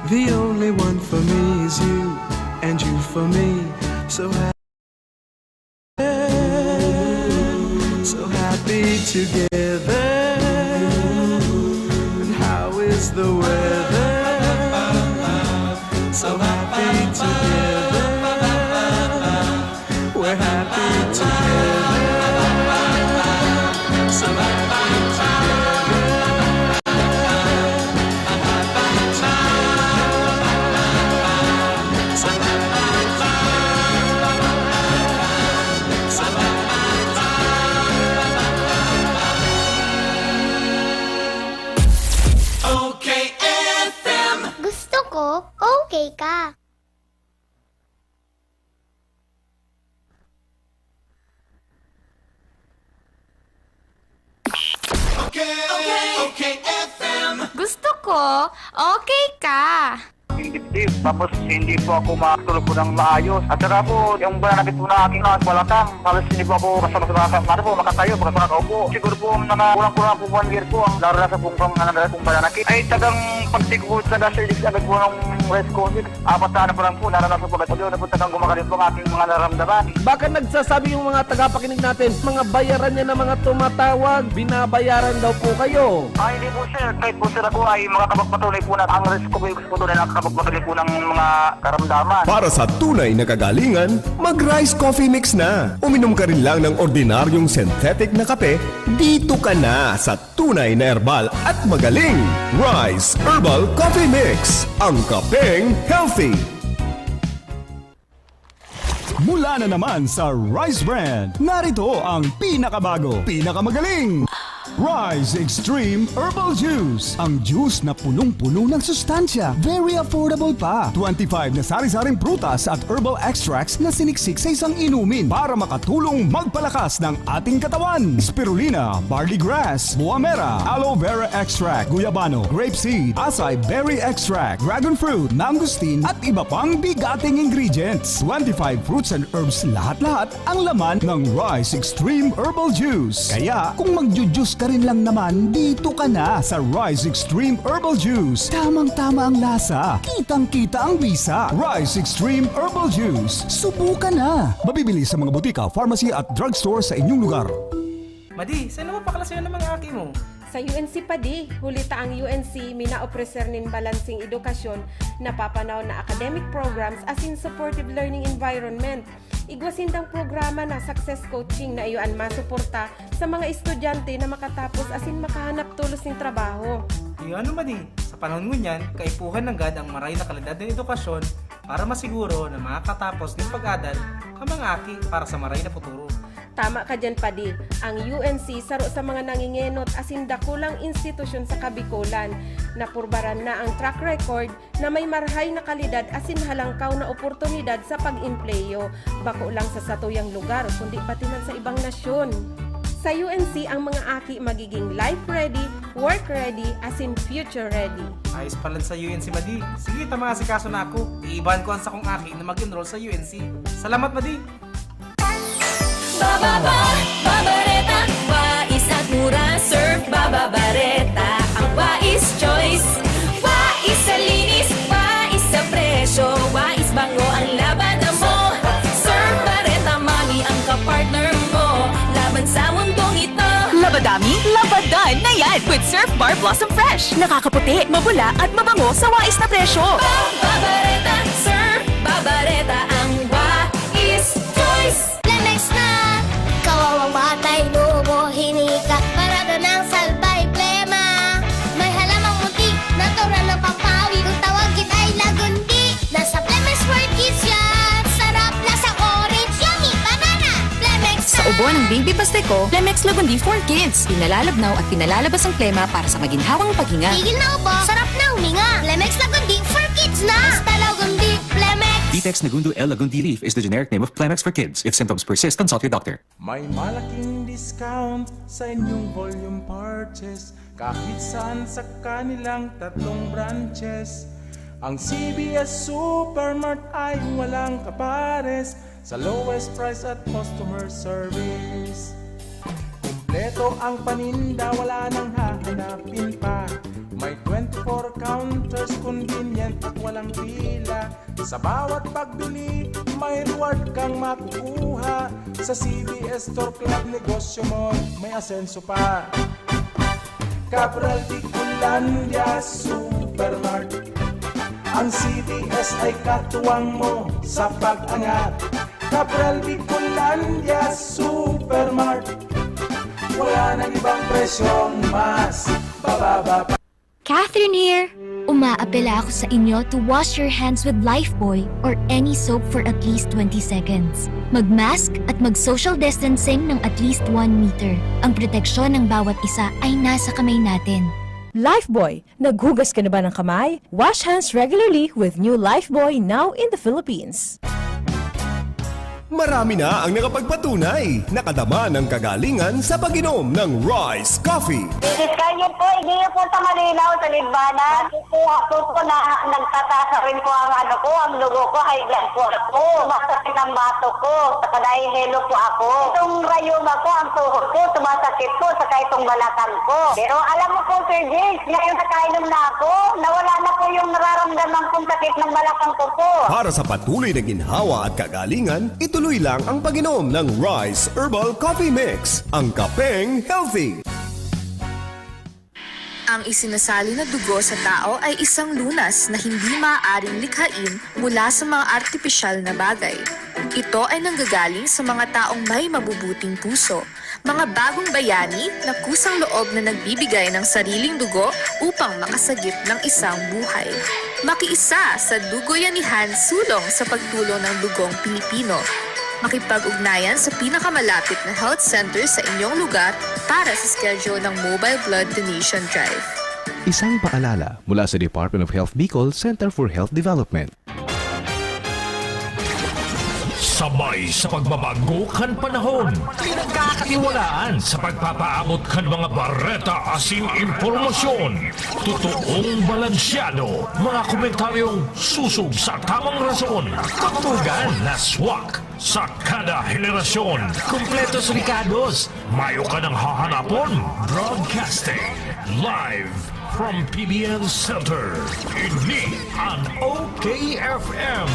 The only one for me is you, and you for me, so happy. So happy together. And how is the weather? So happy together. We're happy together. So happy together. Okay F M. Gusto ko, okay ka. Okay, okay, okay F M. Gusto ko, okay ka. dibdib. Tapos hindi po ako makatulog po ng maayos. At saka po, yung banana cue po na aking nasa balakang, halos hindi po ako basta mas makaka-, ano po, makatayo, basta makaupo. Siguro po mga kulang-kulang po one year po ang naranasan pong pang-, ano, pong banana cue. Ay, tagang pagtigod sa gas, agad po ng rice cooker. Apat na ano pa lang po, naranasan po agad po yun. Napunta kang gumagaling po ang aking mga nararamdaman. Baka nagsasabi yung mga tagapakinig natin, mga bayaran niya na mga tumatawag, binabayaran daw po kayo. Ah, hindi po, sir. Kahit po, sir, ako ay makakapagpatunay po na ang rice cooker po doon ay nakakapagpatunay po ng mga karamdaman. Para sa tunay na kagalingan, mag-Rice Coffee Mix na. Uminom ka rin lang ng ordinaryong synthetic na kape, dito ka na sa tunay na herbal at magaling. Rice Herbal Coffee Mix, ang kapeng healthy. Mula na naman sa Rice Brand, narito ang pinakabago, pinakamagaling Rice Extreme Herbal Juice. Ang juice na punong-puno ng sustansya, very affordable pa. Twenty-five na sari-saring prutas at herbal extracts na siniksik sa isang inumin para makatulong magpalakas ng ating katawan. Spirulina, barley grass, buamera, aloe vera extract, guyabano, grape seed, acai berry extract, dragon fruit, mangosteen, at iba pang bigating ingredients. Twenty-five fruits and herbs lahat-lahat ang laman ng Rice Extreme Herbal Juice. Kaya, kung magju-juice ka rin lang naman, dito ka na sa Rice Extreme Herbal Juice. Tamang-tama ang lasa, kitang-kita ang bisa. Rice Extreme Herbal Juice. Subukan na! Mabibili sa mga butika, pharmacy at drugstore sa inyong lugar. Madi, saan mo paklase ng mga aki mo? Sa U N C pa di, huli ta ang U N C minaopreser nin balanseng edukasyon, napapanahon na academic programs asin supportive learning environment. Igwa sindang programa na success coaching na iyo an masuporta sa mga estudyante na makatapos asin makahanap tolos nin trabaho. Iyo ano, Madi, sa panahon ngunyan, kaipuhan nanggad ang maray na kalidad na edukasyon para masiguro na makakatapos nin pag-adal ang mga aki para sa maray na futuro. Tama ka diyan, Padi. Ang U N C saro sa mga nangingenot asin dakulang institusyon sa Kabikolan. Napurbaran na ang track record na may marhay na kalidad asin halangkaw na oportunidad sa pag-empleyo, bako lang sa satuyang lugar, kundi pati man sa ibang nasyon. Sa U N C, ang mga aki magiging life ready, work ready, asin future ready. Ayos pala sa U N C, Madi. Sige, ta, maasikaso na ako. Iibahan ko ang sakong aki na mag-enroll sa U N C. Salamat, Madi! Bababa, Babareta, wais at mura, Surf Bababareta, ang wais choice. Wais sa linis, wais sa presyo, wais bango ang labada mo. Surf Bareta, mami ang kapartner mo laban sa mundong ito. Labadami, labadan na yan with Surf Bar Blossom Fresh. Nakakaputi, mapula at mabango sa wais na presyo. Babareta, Surf Babareta, ang wais choice. Lemex na! Kawawang batay, lumo, hinika, parada ng salbay, plema. May halamang muntik, natural na pampawi. Kung tawag kita ay lagundi, nasa Lemex World Kids yan. Sarap, lasa orange, yummy, banana. Lemex Sa na! Ubo ng Baby Pasteco, Lemex Lagundi for Kids. Pinalalabnaw at pinalalabas ang plema para sa maginhawang paghinga. Tigil na ubo, sarap na huminga. Lemex Lagundi for Kids na! Basta Lagundi, Lemex! Vitex Negundo L Lagundi Leaf is the generic name of Plemex for Kids. If symptoms persist, consult your doctor. May malaking discount sa inyong volume purchase kahit saan sa kanilang tatlong branches. Ang C B S Supermart ay walang kapares sa lowest price at customer service. Kumpleto ang paninda, wala nang hahanapin pa. May twenty-four counters, convenient at walang pila. Sa bawat pagbili, may reward kang makukuha. Sa C B S Store Club, negosyo mo may asenso pa. Cabral Bicolandia Supermart. Ang C B S ay katuwang mo sa pag-angat. Cabral Bicolandia Supermart. Wala nang ibang presyong mas bababa pa. Catherine here! Umaapela ako sa inyo to wash your hands with Lifebuoy or any soap for at least twenty seconds. Mag-mask at mag-social distancing ng at least one meter. Ang proteksyon ng bawat isa ay nasa kamay natin. Lifebuoy, naghugas ka na ba ng kamay? Wash hands regularly with new Lifebuoy, now in the Philippines. Marami na ang nakapagpatunay, nakadama ng kagalingan sa pag-inom ng Rice Coffee. Isis kayo po, hindi niyo po sa malinaw, sa Libana. Kukuha po po na nagtataas na rin po ang ano ko, ang dugo ko, high blood po ako. Masakit ang bato ko, saka nahihilo po ako. Itong rayuma ko, ang tuhod ko, sumasakit po, saka itong balakang ko. Pero alam mo po, Sir James, ngayon nakainom na ako, nawala na po yung nararamdaman kong sakit ng balakang ko po. Para sa patuloy na ginhawa at kagalingan, ituloy lang ang pag-inom ng Rice Herbal Coffee Mix, ang kapeng healthy. Ang isinasali na dugo sa tao ay isang lunas na hindi maaaring likhain mula sa mga artipisyal na bagay. Ito ay nanggagaling sa mga taong may mabubuting puso, mga bagong bayani na kusang loob na nagbibigay ng sariling dugo upang makasagip ng isang buhay. Makiisa sa Dugoyanihan Sulong sa Pagtulong ng Dugong Pilipino. Makipag-ugnayan sa pinakamalapit na health center sa inyong lugar para sa schedule ng Mobile Blood Donation Drive. Isang paalala mula sa Department of Health Bicol, Center for Health Development. Sabay sa pagbabago kan panahon, pinagkakatiwalaan sa pagpapaabot kan mga bareta asin impormasyon. Totoong balansyado, mga komentaryong susog sa tamang rason. Tugtugan na swak sa kada henerasyon. Kompletos rekados, mayo ka nang hahanapon. Broadcasting live from P B N Center. Ini an O K F M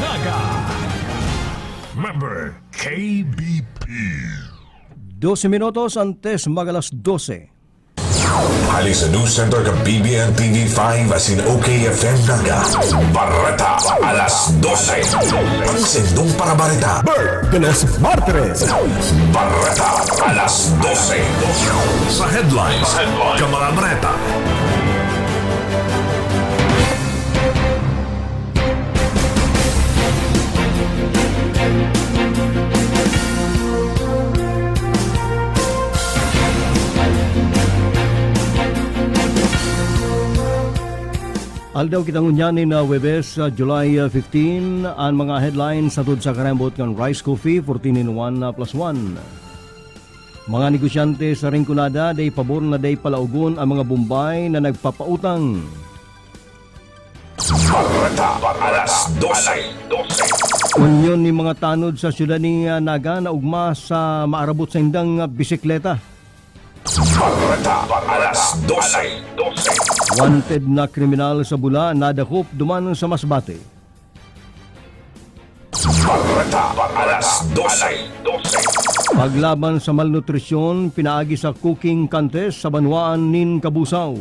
Naga. Member K B P. Dose minutos antes mag-alas dose. Hali sa News Center kan P B N T V five asin O K F M Naga. Bareta, alas dose. Ang sindong parabareta. Bert de los Martires. Bareta, alas dose. Sa headlines, kan mga bareta. Aldaw kita ngunyan nin, ah, Huwebes, ah, July, ah, fifteen. An mga headlines hatod sa karembot kan Rice Coffee, fourteen in one, ah, plus one. Mga negosyante sa Rinconada, dai pabor na dai palaogon an mga bombay na nagpapautang. Bareta, alas dose. Unyon nin mga tanod sa siyudad nin, ah, Naga naugma sa maarabot saindang, ah, bisikleta. Bareta, alas dose. Wanted na kriminal sa Bula nadakop duman sa Masbate. Bareta, alas dose. Paglaban sa malnutrisyon, pinaagi sa cooking contest sa banwaan nin Cabusao.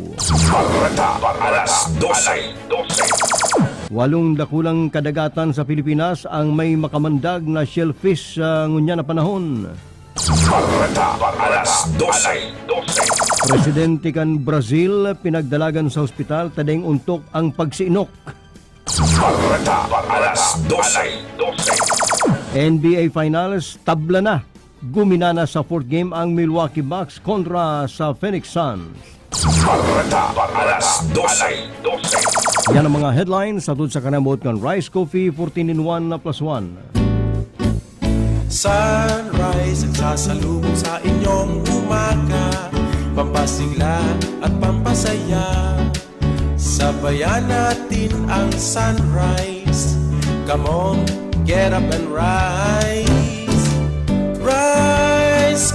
Bareta, alas dose. Walong dakulang kadagatan sa Pilipinas ang may makamandag na shellfish sa ngunyan na panahon. Bareta, alas dose. Presidente kan Brazil pinagdalagan sa ospital ta daing ontok ang pagsiinok. Bareta, alas dose. N B A Finals, tabla na. Guminana sa fourth game ang Milwaukee Bucks kontra sa Phoenix Suns. Bareta, alas dose. Yan ang mga headlines hatod sa karembot kan Rice Coffee, fourteen in one na plus one. Sunrise ang sasalubong sa inyong umaga, pampasigla at pampasaya. Sabayan natin ang sunrise. Come on, get up and rise. Rise,